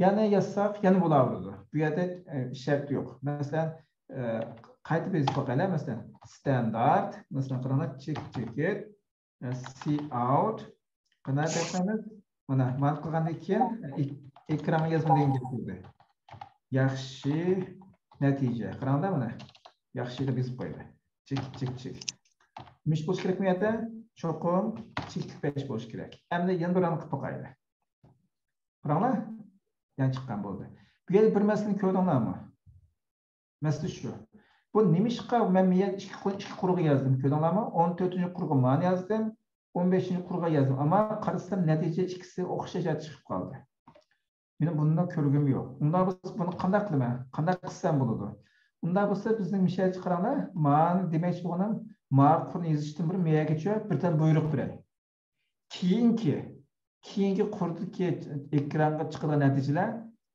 يەنە يازساق، يەنە بولاۋېرىدۇ. بۇ يەردە، ئە، شەرت يوق. مەسىلەن، ئە، قايتا بىر يېزىپ باقايلى. مەسىلەن، ستاندارت، مەسىلەن، قاراڭلار، چېك، چېكىت، ئە، سى ئاۋت، قانداق دەيمىز؟ مانا، مانا قىلغاندىن كېيىن ئېك-، ئېكرانغا يازما دېگەن گەپ بولدى. ياخشى نەتىجە. قاراڭلار مانا. ياخشى دەپ يېزىپ قويدى. چېك، چېك، چېك. نېمە ئىش بولۇشى كېرەك بۇ يەردە؟ چوقۇم چېكىتلىك پەش بولۇشى كېرەك. ئەمدى يەنە بىر ران قىلىپ باقايلى. قاراڭلار. يەنە چىققان بولدى. بۇ يەردە بىر مەسىلىنى كۆردۈڭلارمۇ؟ مەسىلە شۇ. بۇ نېمىشقا مەن بۇ يەردە ئىككى قۇر-، ئىككى قۇرغا يازدىم، كۆردۈڭلارمۇ؟ ئون تۆتىنچى قۇرغا مانا يازدىم، ئون بەشىنچى قۇرغا يازدىم. ئەمما قارىسام، نەتىجە ئىككىسى ئوخشاش چىقىپ قالدى. مېنىڭ بۇنداق كۆرگۈم يوق. ئۇنداق بولسا، بۇنى قانداق قىلىمەن؟ قانداق قىلسام بولىدۇ؟ ئۇنداق بولسا، بىزنىڭ مىشەلگە قاراڭلار، مانا دېمەكچى بولغىنىم، ما قۇرنى يېزىشتىن بۇرۇن مېيەگىچە بىردەم بۇيرۇق بېرەي. كېيىنكى، كېيىنكى قۇردىكى ئېكرانغا چىقىدىغان نەتىجىلەر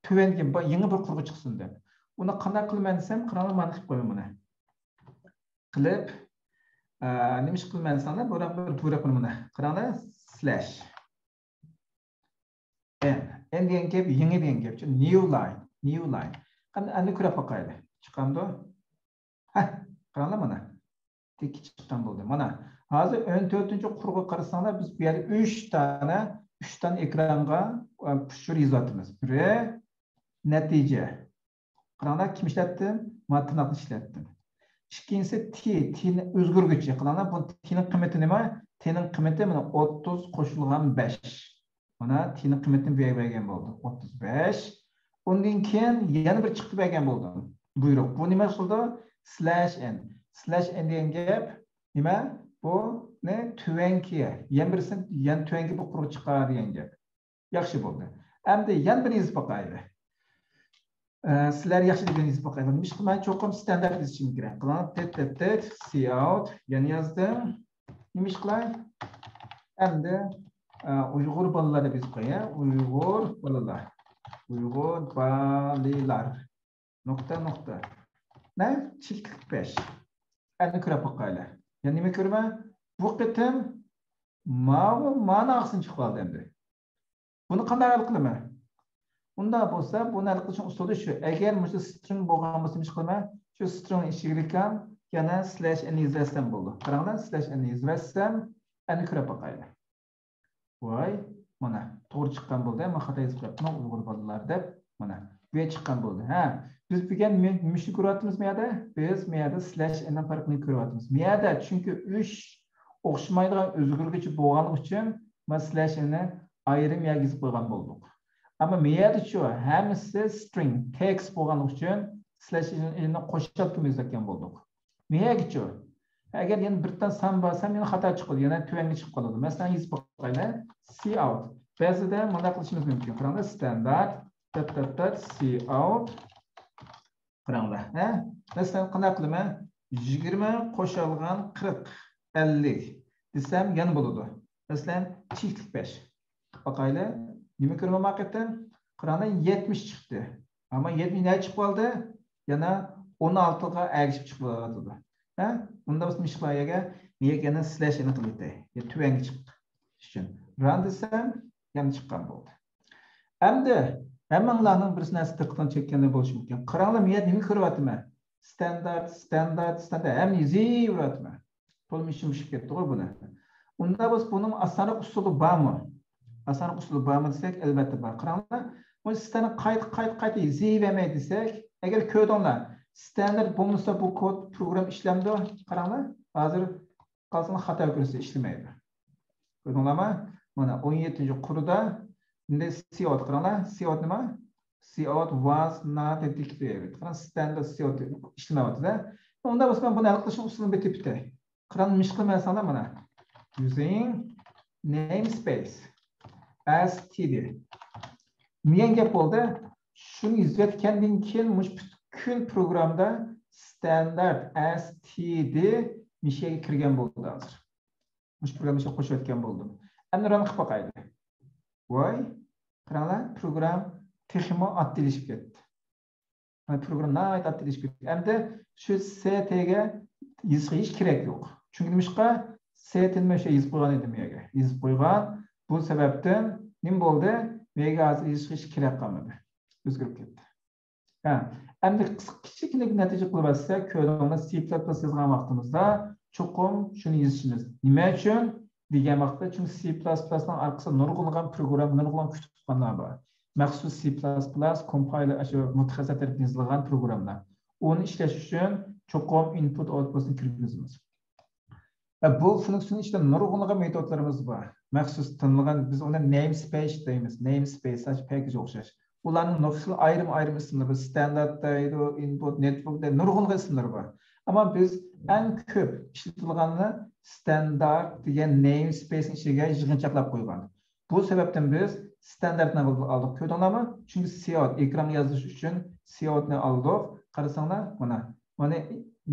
تۆۋەنكى با-، يېڭى بىر قۇرغا چىقسۇن دەپ. ئۇنى قانداق قىلىمەن دېسەم، قاراڭلار، مانا قىلىپ قويىمەن بۇنى. قىلىپ، ئە، نېمە ئىش قىلىمەن دېسەڭلار، بۇ بۇيرۇق مانا. قاراڭلار، سلاش. ئېن. ئېن دېگەن گەپ، يېڭى دېگەن گەپ. نيۇ لاين، نيۇ لاين. قېنى، ئەمدى كۆرۈپ باقايلى. چىقامدۇ؟ ھە، قاراڭلار مانا. تىكى چىققان بولدى. مانا، ھازىر ئون تۆتىنچى قۇرغا قارىساڭلار، بىز بۇ يەردە ئۈچ دانە، ئۈچ دانە ئېكرانغا، ئە، پۇشۇر يېزىۋاتىمىز. بىرى نەتىجە. قاراڭلار، كىم ئىشلەتتىم؟ ما تىرناقنى ئىشلەتتىم. ئىككىنچىسى تى، تىنى ئۆزگەرگۈچى. قاراڭلار، بۇ تىنىڭ قىممىتى نېمە؟ تىنىڭ قىممىتى مانا ئوتتۇز قوشۇلغان بەش. مانا تىنىڭ قىممىتىنى بۇ يەرگە بەرگەن بولدۇم. ئوتتۇز بەش. ئۇندىن كېيىن يەنە بىر چىقىپ بەرگەن بولدۇم. بۇيرۇق. بۇ نېمە قىلىدۇ؟ سلاش ئېن. سلاش ئېن دېگەن گەپ نېمە؟ بۇنى تۆۋەنكى، يەنە بىرسىنى يەنە تۆۋەنكى بىر قۇرغا چىقار دېگەن گەپ. ياخشى بولدى. ئەمدى يەنە بىرنى يېزىپ باقايلى. ئە، سىلەر ياخشى دېگەن يېزىپ باقايلى. نېمە ئىش قىلماي، چوقۇم ستاندارت يېزىشىم كېرەك. قىلىڭ، تىت، تىت، تىت، سىئاۋت. يەنە يازدىم. نېمە ئىش قىلاي؟ ئەمدى، ئە، ئۇيغۇر بالىلار دەپ يېزىپ قوياي. ئۇيغۇر بالىلار. ئۇيغۇر بالىلار. نۇقتا، نۇقتا. مەن چېكىتلىك بەش. ئەمدى كۆرۈپ باقايلى. يەنە نېمە كۆرىمەن؟ بۇ قېتىم ماۋۇ مانا ئاخسىن چىقىپ قالدى ئەمدى. بۇنى قانداق ھەل قىلىمەن؟ ئۇنداق بولسا، بۇنى ھەل قىلىشنىڭ ئۇسۇلى شۇ. ئەگەر مۇشۇ سترىڭ بولغان بولسا، نېمە قىلىمەن؟ شۇ سترىڭ ئىچىگە كىرىپ يەنە سلاش ئېن يېزىۋەتسەم بولىدۇ. قاراڭلار، سلاش ئېن يېزىۋەتسەم، ئەمدى كۆرۈپ باقايلى. ۋاي، مانا، توغرا چىققان بولدى. مەن خاتا يېزىپ قويۇپتىمەن، ئۇيغۇر بالىلار دەپ. مانا، بۇ يەر چىققان بولدى. ھە، بىز بۈگۈن مۇ-، مۇشۇنى كۆرۈۋاتىمىزمۇ يەردە؟ بىز مۇ يەردە سلاش ئېننىڭ پەرقىنى كۆرۈۋاتىمىز. مۇ يەردە چۈنكى ئۈچ ئوخشىمايدىغان ئۆزگەرگۈچى بولغانلىقى ئۈچۈن، مانا سلاش ئېننى ئايرىم يەرگە يېزىپ قويغان بولدۇق. ئەمما مۇ يەردىچۇ؟ ھەممىسى سترىڭ، تېكىست بولغانلىقى ئۈچۈن سلاش ئېننى قوشۇپ يېزىۋەتكەن بولدۇق. مۇ يەرگىچۇ؟ ئەگەر يەنە بىر دانە سان بارسا، يەنە خاتا چىقىدۇ، يەنە تۆۋەنگە چىقىپ قالىدۇ. مەسىلەن، يېزىپ باقايلى. سىئاۋت. بەزىدە مۇنداق قىلىشىمىز مۇمكىن. قاراڭلار، ستاندارت، دات، دات، دات، سىئاۋت. قاراڭلار، ھە؟ مەسىلەن، قانداق قىلىمەن؟ يىگىرمە قوشالغان قىرىق، ئەللىك دېسەم، يەنە بولىدۇ. مەسىلەن، چېكىتلىك بەش. باقايلى، نېمە كۆرىمەن بۇ قېتىم؟ قاراڭلار، يەتمىش چىقتى. ئەمما يەتمىش نەگە چىقىپ قالدى؟ يەنە ئون ئالتىغا ئەگىشىپ چىقىۋاتىدۇ. ھە؟ ئۇنداق بولسا نېمە ئىش قىلاي يەرگە؟ مېيەك يەنە سلاش ئېننى قىلىۋېتەي. يا تۆۋەنگە چىقىش ئۈچۈن. ران دېسەم، يەنە چىققان بولدى. ئەمدى ھەممىڭلارنىڭ بىرسى نەرسە دىققىتىڭ چەككەندەك بولۇشى مۇمكىن. قاراڭلار، مەن يەنە نېمە كۆرۈۋاتىمەن؟ ستاندارت، ستاندارت، ستاندارت. ھەممە يېزىۋېرىۋاتىمەن. تولىمۇ ئىچىم پۇشۇپ كەتتىغۇ بۇنى. ئۇنداق بولسا بۇنىڭ ئاسانراق ئۇسۇلى بارمۇ؟ ئاسانراق ئۇسۇلى بارمۇ دېسەك، ئەلۋەتتە بار. قاراڭلار، بۇ سىستېمىنى قايتا، قايتا، قايتا يېزىۋەرمەي دېسەك، ئەگەر كۆردۈڭلار، ستاندارت بولمىسا بۇ كود پروگرام ئىشلەمدۇ؟ قاراڭلار، ھازىر قالسىڭلار خاتا كۆرسە ئىشلىمەيدۇ. كۆردۈڭلارمۇ؟ مانا ئون يەتتىنچى قۇردا، ئەمدى سىئاۋت قاراڭلار، سىئاۋت نېمە؟ سىئاۋت ۋاز نات دېتېكتېد. قاراڭ، ستاندارت سىئاۋت ئىشلىمەيۋاتىدۇ. ئۇنداق بولسا مەن بۇنى ھەل قىلىشنىڭ ئۇسۇلىنى بىر تېپىپ. قاراڭ، نېمە ئىش قىلىمەن دېسەڭلار، مانا. Using namespace std دېگەن گەپ بولدى. شۇنى يېزىۋەتكەندىن كېيىن مۇشۇ پۈتكۈل پروگرامدا ستاندارت std مىشەگە كىرگەن بولدى ھازىر. مۇشۇ پروگرامنى قوشۇۋەتكەن بولدۇم. ئەمدى ران قىلىپ باقايلى. ۋاي، قاراڭلار، پروگرام تېخىمۇ ئاددىيلىشىپ كەتتى. مانا پروگرام ناھايىتى ئاددىيلىشىپ كەتتى. ئەمدى شۇ ستگە يېزىشقا ھېچ كېرەك يوق. چۈنكى نېمىشقا؟ ستنى مەن شۇ يېزىپ قويغان ئىدىم مۇ يەرگە. يېزىپ قويغان. بۇ سەۋەبتىن نېمە بولدى؟ مۇ يەرگە ھازىر يېزىشقا ھېچ كېرەك قالمىدى. ئۆزگىرىپ كەتتى. ھە، ئەمدى قىسقىچىكىنە نەتىجە قىلىۋەتسەك، كۆرۈڭلار، سى پلەس پلەس يازغان ۋاقتىمىزدا چوقۇم شۇنى يېزىشىمىز. نېمە ئۈچۈن؟ دېگەن ۋاقىتتا، چۈنكى سى پىلاس پىلاسنىڭ ئارقىسىدا نۇرغۇنلىغان پروگرامما، نۇرغۇنلىغان كۇتۇپخانىلار بار. مەخسۇس سى پىلاس پىلاس كومپايلېر، ئاشۇ مۇتەخەسسىسلەر تەرىپىدىن يېزىلغان پروگراممىلار. ئۇنى ئىشلەش ئۈچۈن چوقۇم ئىنپۇت ئاۋتپۇتنى كىرگۈزىمىز. ۋە بۇ فۇنكسىيىنىڭ ئىچىدە نۇرغۇنلىغان مېتودلىرىمىز بار. مەخسۇس تاللىغان، بىز ئۇنى نەيمسپەيس دەيمىز. نەيمسپەيس پەكىجگە ئوخشاش. ئۇلارنىڭ نۇرغۇن خىل ئايرىم-ئايرىم ئىسىملىرى بار. ستاندارت دەيدۇ، ئىنپۇت، نېتبۇك دەيدۇ، نۇرغۇنلىغان ئىسىملىرى بار. ئەمما بىز ئەڭ كۆپ ئىشلىتىدىغانلىرى ستاندارت دېگەن نەيمسپەيسنىڭ ئىچىگە يىغىنچاقلاپ قويغان. بۇ سەۋەبتىن بىز ستاندارتنى ئالدۇق، كۆردۈڭلارمۇ؟ چۈنكى سىئاۋت، ئېكرانغا يازدۇرۇش ئۈچۈن سىئاۋتنى ئالدۇق. قارىساڭلار، مانا، مانا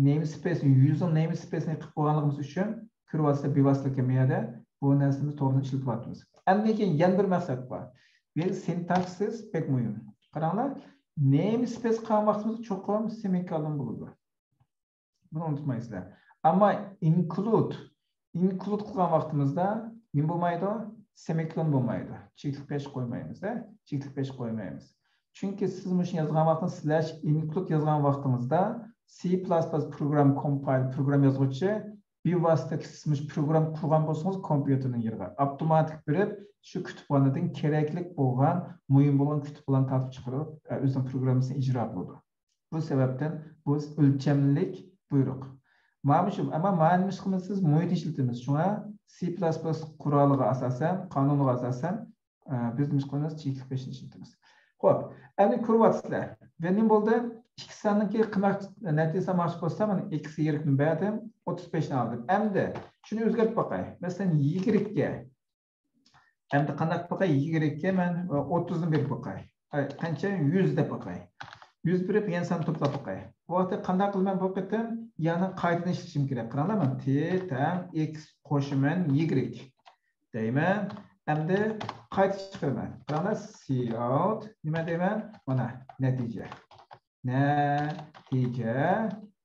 نەيمسپەيس، يۇزىنىڭ نەيمسپەيسنى قىلىپ قويغانلىقىمىز ئۈچۈن كۆرۈۋاتىسىلەر، بىۋاسىتە كەلمەيدۇ. بۇ نەرسىنى توغرا ئىشلىتىۋاتىمىز. ئەندىن كېيىن يەنە بىر مەقسەت بار. بۇ سىنتاكسىس بەك مۇھىم. قاراڭلار، نەيمسپەيس قىلغان ۋاقتىمىزدا چوقۇم سېمىكولون بولىدۇ. بۇنى ئۇنتۇمايسىلەر. ئەمما ئىنكلۇد، ئىنكلۇد قىلغان ۋاقتىمىزدا نېمە بولمايدۇ؟ سېمىكولون بولمايدۇ. چېكىتلىك پەش قويمايمىز، ھە؟ چېكىتلىك پەش قويمايمىز. چۈنكى سىز مۇشۇنى يازغان ۋاقتىڭىز، سلاش ئىنكلۇد يازغان ۋاقتىڭىزدا سى پىلاس پىلاس پروگرام كومپايل، پروگرام يازغۇچى بىۋاسىتە سىز مۇشۇ پروگرام قۇرغان بولسىڭىز، كومپيۇتېرنىڭ يېرىغا ئاپتوماتىك بېرىپ، شۇ كۇتۇپخانىدىن كېرەكلىك بولغان، مۇھىم بولغان كۇتۇپخانىلارنى تارتىپ چىقىرىپ، ئۆزىنىڭ پروگراممىسىنى ئىجرا قىلىدۇ. بۇ سەۋەبتىن بۇ ئۆلچەملىك بۇيرۇق. مانا شۇ، ئەمما مانا نېمە ئىش قىلىمىز؟ سىز مۇھىت ئىشلىتىمىز. شۇڭا سى پىلاس پىلاس قورالىغا ئاساسەن، قانۇنىغا ئاساسەن، ئە، بىز نېمە ئىش قىلىمىز؟ چېكىتلىك پەشنى ئىشلىتىمىز. خوپ، ئەمدى كۆرۈۋاتىسىلەر. ۋە نېمە بولدى؟ ئىككى ساننىڭكى قىمار نەتىجىسى ئالماقچى بولسام، مانا ئىكس، يىگىرمىنى بەردىم، ئوتتۇز بەشنى ئالدىم. ئەمدى شۇنى ئۆزگەرتىپ باقاي. مەسىلەن، يىگىرمىگە ئەمدى قانداق باقاي؟ يىگىرمىگە مەن ئوتتۇزنى بېرىپ باقاي. ئاي، قانچە؟ يۈز دەپ باقاي. يۈز بېرىپ، يەنە سان توپلاپ باقاي. بۇ ۋاقىتتا قانداق قىلىمەن بۇ قېتىم؟ يەنە قايتىدىن ئىشلىتىشىم كېرەك. قاراڭلار، مانا تى تەڭ ئىكس قوشىمەن يىگىرمە دەيمەن. ئەمدى قايتا چىقىرىمەن. قاراڭلار، سىئاۋت. نېمە دەيمەن؟ مانا نەتىجە. نەتىجە.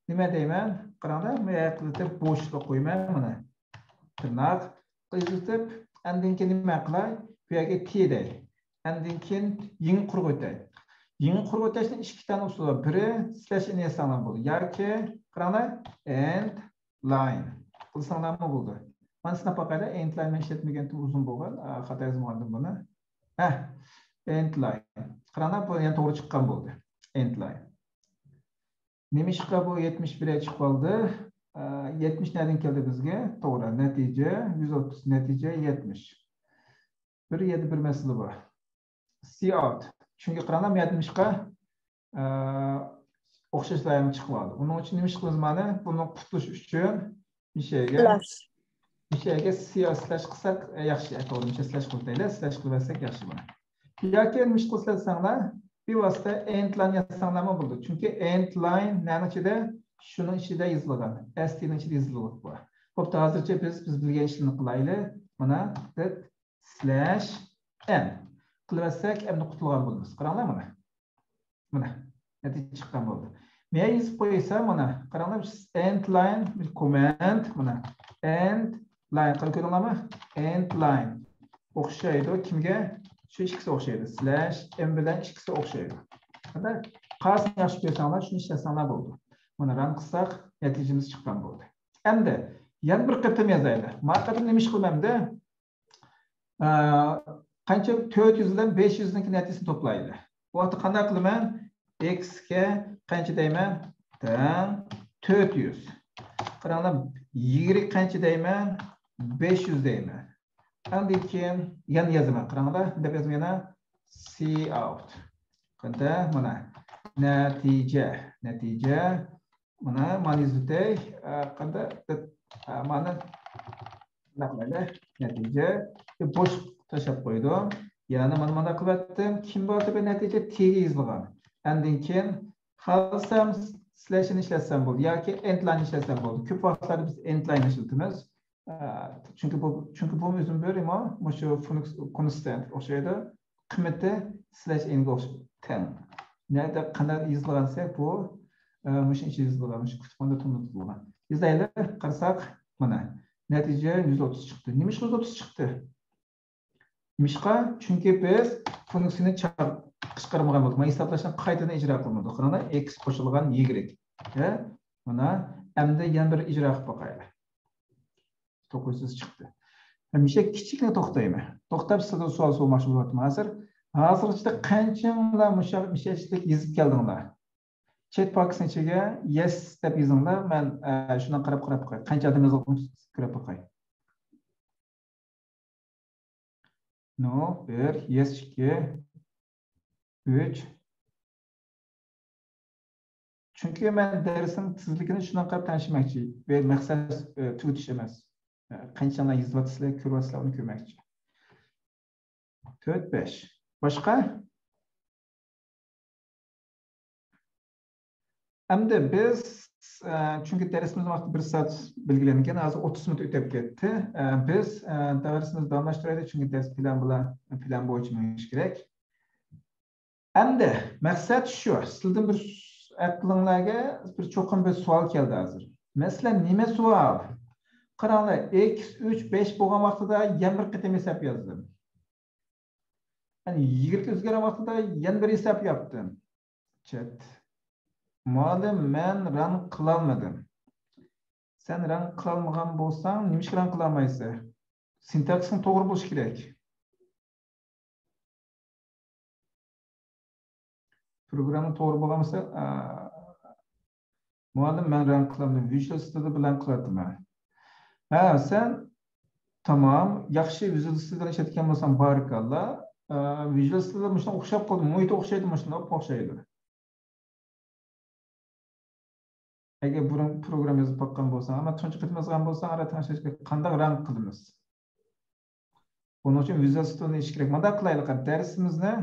نېمە دەيمەن؟ قاراڭلار، بۇ يەرگە بوشلۇق قويىمەن، مانا. تىرناق قىزىتىپ، ئاندىن كېيىن نېمە قىلاي؟ بۇ يەرگە تى دەي. ئاندىن كېيىن يېڭى قۇرغۇ ئۆتەي. يېڭى قۇرغۇ ئۆتەشنىڭ ئىككى دانە ئۇسۇلى بار. بىرى، سلاش ئېن يازساڭلار بولىدۇ. ياكى، قاراڭلار، ئېند لاين قىلساڭلارمۇ بولىدۇ. مانا سىناپ باقايلى، ئېند لاين مەن ئىشلەتمىگەنتىم، ئۇزۇن بولغان. ئا، خاتا يازمىغانتىم بۇنى. ھە، ئېند لاين. قاراڭلار، بۇ يەنە توغرا چىققان بولدى. ئېند لاين. نېمىشقا بۇ يەتمىش بىر چىقىپ قالدى؟ ئە، يەتمىش نەدىن كەلدى بىزگە؟ توغرا، نەتىجە يۈز ئوتتۇز، نەتىجە يەتمىش. بىر يەردە بىر مەسىلە بار. سىئاۋت. چۈنكى قاراڭلار، مەن نېمىشقا، ئە، ئوخشاش لايىھەم چىقىۋالدى. ئۇنىڭ ئۈچۈن نېمە ئىش قىلىمىز مانا؟ بۇنى قۇتۇلۇش ئۈچۈن مىشەگە، سلاش. مىشەگە سىئاۋت سلاش قىلساق، ئە، ياخشى. ئە، توغرا، مىشە سلاش قىلىپ دەيلى، سلاش قىلىۋەتسەك ياخشى بۇنى. ياكى نېمە ئىش قىلسا دېسەڭلار، بىۋاسىتە ئېند لاين يازساڭلارمۇ بولىدۇ. چۈنكى ئېند لاين نەنىڭ ئىچىدە؟ شۇنىڭ ئىچىدە يېزىلغان، ئەس تىنىڭ ئىچىدە يېزىلغان بۇ. بوپتۇ، ھازىرچە بىز، بىز بىلگەن ئىشلارنى قىلايلى. مانا، دەت سلاش ئېن قىلىۋەتسەك، ئەمدى قۇتۇلغان بولىمىز. قاراڭلار مانا. مانا، نەتىجە چىققان بولدى. مەن يېزىپ قويسام، مانا، قاراڭلار، ئېند لاين، كوممېنت، مانا، ئېند لاين، قاراپ كۆردۈڭلارمۇ؟ ئېند لاين. ئوخشايدۇ. كىمگە؟ شۇ ئىككىسى ئوخشايدۇ. سلاش ئېن بىلەن ئىككىسى ئوخشايدۇ. قاراپ، قارىسىنى ياخشى كۆرسەڭلار، شۇنى ئىشلەتسەڭلار بولىدۇ. مانا، ران قىلساق، نەتىجىمىز چىققان بولدى. ئەمدى يەنە بىر قېتىم يازايلى. ما قېتىم نېمە ئىش قىلىمەن ئەمدى؟ ئە، قانچە؟ تۆت يۈز بىلەن بەش يۈزنىڭكى نەتىجىسىنى توپلايلى. بۇ ۋاقىتتا قانداق قىلىمەن؟ ئېكسكە قانچە دەيمەن؟ تەڭ تۆت يۈز. قاراڭلار، يىگرېك قانچە دەيمەن؟ بەش يۈز دەيمەن. ئاندىن كېيىن يەنە يازىمەن. قاراڭلار، دەپ يازىمەن يەنە. سىئاۋت. قاندا، مانا، نەتىجە، نەتىجە. مانا، مانا يېزىۋېتەي. ئە، قاندا، ئە، مانا، نەتىجە. بوش تاشلاپ قويدۇم. يەنە مانا، مانا قىلىۋەتتىم. كىم بولدى بۇ نەتىجە؟ تىگە يېزىلغان. ئاندىن كېيىن خالىسام سلاشنى ئىشلەتسەم بولدى ياكى ئېند لايننى ئىشلەتسەم بولدى. كۆپ ۋاقىتلاردا بىز ئېند لايننى ئىشلىتىمىز. ئە، چۈنكى بۇ، چۈنكى بۇ ئۆزىمۇ بىر نېمە، مۇشۇ فۇنكس-، كونستانت ئوخشايدۇ. قىممىتى سلاش ئېنگە ئوخشاش تەڭ. نەدە قانداق يېزىلغان دېسەك، بۇ، ئە، مۇشۇ ئىچىدە يېزىلغان، مۇشۇ كۇتۇپخانىدا توردىن تۇتۇلغان. يېزايلى، قارىساق، مانا، نەتىجە يۈز ئوتتۇز چىقتى. نېمىشقا يۈز ئوتتۇز چىقتى؟ نېمىشقا؟ چۈنكى بىز فۇنكسىيىنى چاق-، قىسقارمىغان بولدۇق. مانا ھېسابلاشنى قايتىدىن ئىجرا قىلمىدۇق. قاراڭلار، ئېكس قوشۇلغان يىگرېك. ھە؟ مانا، ئەمدى يەنە بىر ئىجرا قىلىپ باقايلى. توققۇز يۈز چىقتى. مۇشۇ كىچىكلا توختايمەن. توختاپ سىزدىن سوئال سورىماقچى بولۇۋاتىمەن ھازىر. ھازىرغىچە قانچىڭلار مۇشۇ مىشەچلىك يېزىپ كەلدىڭلار؟ چەت باكسنىڭ ئىچىگە يەس دەپ يېزىڭلار. مەن، ئە، شۇنىڭغا قاراپ، قاراپ باقاي. قانچە ئادەم يازغان كۆرۈپ باقاي. نو، بىر، يەس ئىككى، ئۈچ. چۈنكى مەن دەرسنىڭ تېزلىكىنى شۇنىڭغا قاراپ تەڭشىمەكچى. بۇ مەقسەت، ئە، تۈگىتىش ئەمەس. ئە، قانچىلار يېزىۋاتىسىلەر، كۆرۈۋاتىسىلەر، ئۇنى كۆرمەكچى. تۆت، بەش. باشقا؟ ئەمدى بىز، ئە، چۈنكى دەرسىمىز ۋاقتى بىر سائەت بەلگىلەنگەن، ھازىر ئوتتۇز مىنۇت ئۆتۈپ كەتتى. ئە، بىز، ئە، دەرسىمىزنى داۋاملاشتۇرايلى، چۈنكى دەرس پىلان بىلەن، پىلان بويىچە مېڭىش كېرەك. ئەمدى مەقسەت شۇ، سىلىدىن بىر ئەقلىڭلارغا بىر چوقۇم بىر سوئال كەلدى ھازىر. مەسىلەن، نېمە سوئال؟ قاراڭلار، ئېكس ئۈچ، بەش بولغان ۋاقتىدا يەنە بىر قېتىم ھېساب يازدىم. يەنى يىگىرمە ئۆزگەرگەن ۋاقتىدا يەنە بىر ھېساب ياپتىم. چەت. مۇئەللىم، مەن ران قىلالمىدىم. سەن ران قىلالمىغان بولساڭ، نېمىشقا ران قىلالمايسەن؟ سىنتاكسىسىڭ توغرا بولۇشى كېرەك. پروگرامما توغرا بولغان بولسا، ئا، مۇئەللىم، مەن ران قىلالمىدىم. ۋىژۇئال ستۇدىيو بىلەن قىلاتتىم مەن. ھە، سەن تامام، ياخشى ۋىژۇئال ستۇدىيو بىلەن ئىشلەتكەن بولساڭ، بارىكاللا. ئا، ۋىژۇئال ستۇدىيو مۇشۇنداق ئوخشاپ قالدى، مۇھىتى ئوخشايدۇ، مۇشۇنداق ئوخشايدۇ. ئەگەر بۇرۇن پروگرامما يېزىپ باققان بولساڭ، ئەمما تۇنجى قېتىم يازغان بولساڭ، ئارا تەڭشەشكە قانداق ران قىلىمىز؟ بۇنىڭ ئۈچۈن ۋىژۇئال ستۇدىيونى ئېچىش كېرەك. مۇنداق قىلايلى، دەرسىمىزنى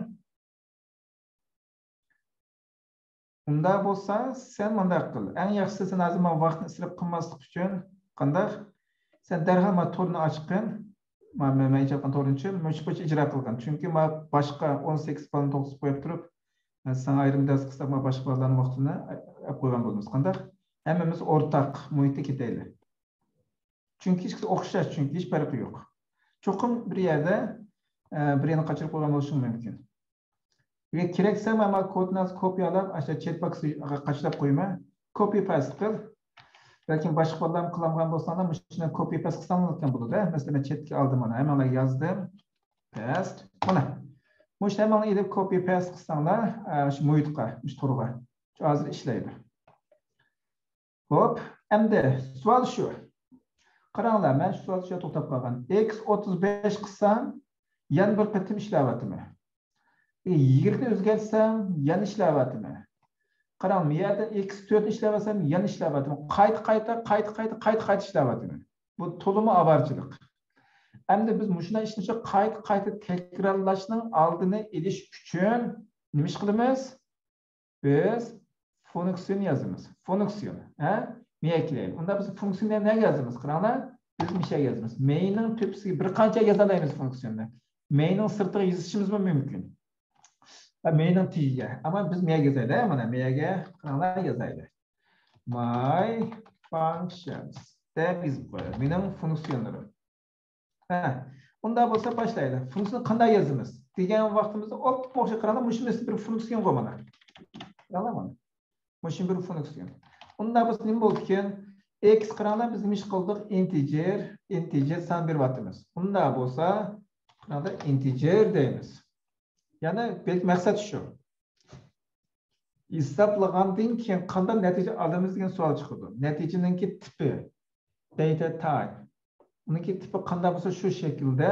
ئۇنداق بولسا، سەن مۇنداق قىل. ئەڭ ياخشىسى، سەن ھازىر مانا ۋاقىتنى ئىسراپ قىلماسلىق ئۈچۈن قانداق؟ سەن دەرھال مانا تورنى ئاچقىن. مانا مەن، مەن ئېچىۋاتقان تورنى ئىچىپ، مۇشۇ بويىچە ئىجرا قىلغىن. چۈنكى مانا باشقا ئون سەككىز بالىنى توختىتىپ قويۇپ تۇرۇپ، ساڭا ئايرىم دەرس قىلساق، مانا باشقا بالىلارنىڭ ۋاقتىنى ئەپ قويغان بولىمىز. قانداق؟ ھەممىمىز ئورتاق مۇھىتتا كېتەيلى. چۈنكى ئىككىسى ئوخشاش، چۈنكى ھېچ پەرقى يوق. چوقۇم بىر يەردە، ئە، بىر يەرنى قاچۇرۇپ قويغان بولۇشىڭ مۇمكىن. ئەگەر كېرەكسە، مانا كودنى ھازىر كوپىيالاپ، ئاشۇ چەت باكسقا قاچىلاپ قويىمەن. كوپى پەست قىل. بەلكىم باشقا بالىلار قىلالمىغان بولساڭلار، مۇشۇنى كوپى پەست قىلساڭلار بولىدۇ. مەسىلەن، مەن چەتكە ئالدىم مانا، ھەممىڭلارغا يازدىم. پەست. مانا. مۇشۇنى ھەممىڭلار ئېلىپ كوپى پەست قىلساڭلار، ئە، شۇ مۇھىتقا، شۇ تورغا. شۇ ھازىر ئىشلەيدۇ. خوپ، ئەمدى سوئال شۇ. قاراڭلار، مەن شۇ سوئال شۇ توختاپ قالغان. ئېكس ئوتتۇز بەش قىلسام، يەنە بىر قېتىم ئىشلەۋاتىمەن. ئى، يىگىرمىنى ئۆزگەرتسەم، يەنە ئىشلەۋاتىمەن. قاراڭ، بۇ يەردە ئېكس تۆتنى ئىشلەۋاتسام، يەنە ئىشلەۋاتىمەن. قايتا، قايتا، قايتا، قايتا، قايتا، قايتا ئىشلەۋاتىمەن. بۇ تولىمۇ ئاۋارىچىلىق. ئەمدى بىز مۇشۇنداق ئىشنى قايتا، قايتا تەكرارلاشنىڭ ئالدىنى ئېلىش ئۈچۈن نېمە ئىش قىلىمىز؟ بىز فۇنكسىيون يازىمىز. فۇنكسىيون. ھە؟ مەيەگە كېلەيلى. ئۇندا بىز فۇنكسىيوننى نەگە يازىمىز؟ قاراڭلار، بىز مۇشەگە يازىمىز. مەينىڭ تۆپىسىگە بىر قانچە يازالايمىز فۇنكسىيوننى. مەينىڭ سىرتىغا يېزىشىمىزمۇ مۇمكىن. ھە، مەينىڭ تېگىگە. ئەمما بىز مەيەگە يازايلى، ھە، مانا مەيەگە قاراڭلار يازايلى. My functions دەپ يېزىپ قويايلى. مېنىڭ فۇنكسىيونلىرىم. ھە، ئۇنداق بولسا باشلايلى. فۇنكسىيىنى قانداق يازىمىز دېگەن ۋاقتىمىزدا ئوپمۇئوخشاش قاراڭلار، مۇشۇ مەسىلە بىر فۇنكسىيونغۇ مانا. قاراڭلار مانا. مۇشۇ بىر فۇنكسىيون. ئۇنداق بولسا نېمە بولدىكىن؟ ئېكس قاراڭلار، بىز نېمە ئىش قىلدۇق؟ ئىنتېجېر، ئىنتېجېر سان بېرىۋاتىمىز. ئۇنداق بولسا، قاراڭلار، ئىنتېجېر دەيمىز. يەنى بەلكى مەقسەت شۇ. ھېسابلىغاندىن كېيىن قانداق نەتىجە ئالىمىز دېگەن سوئال چىقىدۇ. نەتىجىنىڭكى تىپى، data type. ئۇنىڭكى تىپى قانداق بولسا، شۇ شەكىلدە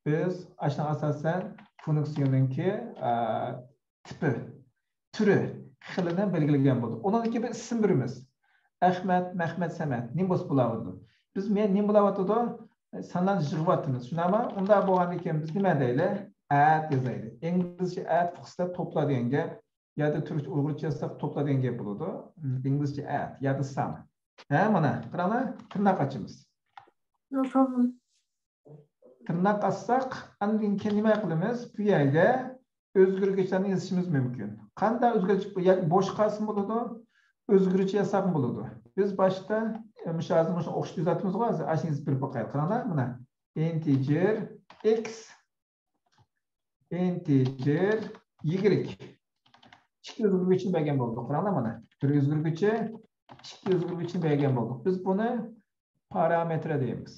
بىز ئاشۇنىڭ ئاساسەن فۇنكسىيونىڭكى، ئە، تىپى، تۈرى، خىلىنى بەلگىلىگەن بولدۇق. ئۇنىڭدىن كېيىن بىر ئىسىم بېرىمىز. ئەخمەت، مەخمەت، سەمەت. نېمە بولسا بولاۋاتىدۇ. بىز مەن نېمە بولاۋاتىدۇ؟ سانلارنى يىغىۋاتىمىز. شۇنداقمۇ؟ ئۇنداق بولغاندىن كېيىن بىز نېمە دەيلى؟ ئەد يازايلى. ئىنگلىزچە ئەد قىلسا توپلا دېگەن گەپ. يادا تۈركچە، ئۇيغۇرچە يازساق توپلا دېگەن گەپ بولىدۇ. ئىنگلىزچە ئەد يادا سام. ھە، مانا، قاراڭلار، تىرناق ئاچىمىز. No problem. تىرناق ئاچساق، ئاندىن كېيىن نېمە قىلىمىز؟ بۇ يەرگە ئۆزگەرگۈچلەرنى يېزىشىمىز مۇمكىن. قانداق ئۆزگەرگۈچ؟ بۇ يەر بوش قالسىمۇ بولىدۇ، ئۆزگەرگۈچ ياساپمۇ بولىدۇ. بىز باشتا، ئە، مۇشۇ ھازىر مۇشۇ ئوخشاش تۈزەتمىزغۇ، ھازىر ئاشۇنى يېزىپ بېرىپ باقايلى. قاراڭلار، مانا، integer x، integer y. ئىككى ئۆزگەرگۈچنى بەرگەن بولدۇق. قاراڭلار، مانا، بىر ئۆزگەرگۈچى، ئىككى ئۆزگەرگۈچنى بەرگەن بولدۇق. بىز بۇنى پارامېتىر دەيمىز.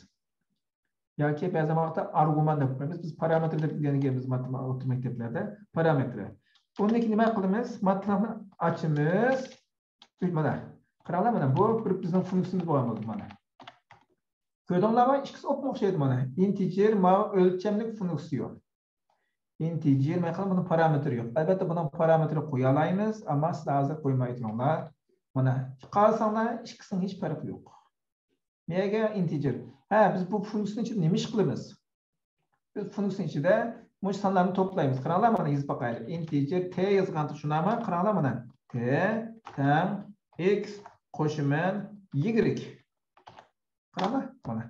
ياكى بەزى ۋاقىتتا ئارگۇمان دەپ قويىمىز. بىز پارامېتىر دەپ ئۆگەنگەنمىز ماتېما-، ئوتتۇرا مەكتەپلەردە. پارامېتىر. ئۇندىن كېيىن نېمە قىلىمىز؟ ماتېرىيالنى ئاچىمىز. مانا، قاراڭلار، مانا بۇ بىر بىزنىڭ فۇنكسىيىمىز بولغان بولدى، مانا. كۆردۈڭلارمۇ؟ ئىككىسى ئوپمۇ ئوخشايدۇ، مانا. ئىنتېجېر، ماۋۇ ئۆلچەملىك فۇنكسىيون. ئىنتېجېر، مانا، بۇنىڭ پارامېتىرى يوق. ئەلۋەتتە، بۇنىڭ پارامېتىرى قويالايمىز، ئەمما سىلەر ھازىر قويماي تۇرۇڭلار. مانا، قارىساڭلار، ئىككىسىنىڭ ھېچ پەرقى يوق. نېمىگە ئىنتېجېر؟ ھە، بىز بۇ فۇنكسىيىنىڭ ئىچىدە نېمە ئىش قىلىمىز؟ بىز فۇنكسىيىنىڭ ئىچىدە مۇشۇ سانلارنى توپلايمىز. قاراڭلار، مانا يېزىپ باقايلى. ئىنتېجېر ت يازغاندا شۇنداقمۇ؟ قاراڭلار، مانا. ت تەڭ ئېكس قوشىمەن يىگرېك. قاراڭلار، مانا.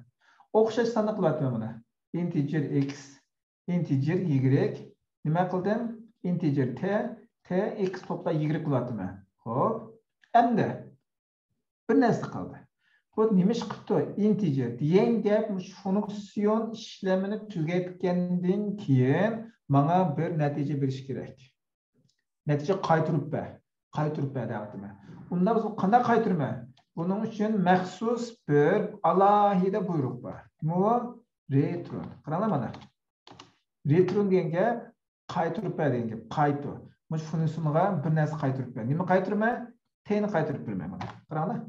ئوخشاش ساننى قىلىۋاتىمەن، مانا. ئىنتېجېر ئېكس، ئىنتېجېر يىگرېك. نېمە قىلدىم؟ ئىنتېجېر ت، ت ئېكس توپلاپ يىگرېك قىلىۋاتىمەن. خوپ. ئەمدى بىر نەرسە قالدى. بۇ نېمە ئىش قىپتۇ؟ ئىنتېجېر دېگەن گەپ مۇشۇ فۇنكسىيون ئىشلىمىنى تۈگەتكەندىن كېيىن ماڭا بىر نەتىجە بېرىشى كېرەك. نەتىجە قايتۇرۇپ بەر. قايتۇرۇپ بەر دەۋاتىمەن. ئۇنداق بولسا قانداق قايتۇرىمەن؟ بۇنىڭ ئۈچۈن مەخسۇس بىر ئالاھىدە بۇيرۇق بار. نېمە ئۇ؟ رېتۇرۇن. قاراڭلار مانا. رېتۇرۇن دېگەن گەپ قايتۇرۇپ بەر دېگەن گەپ. قايتۇر. مۇشۇ فۇنكسىيونغا بىر نەرسە قايتۇرۇپ بەر. نېمە قايتۇرىمەن؟ تنى قايتۇرۇپ بېرىمەن. مانا. قاراڭلار.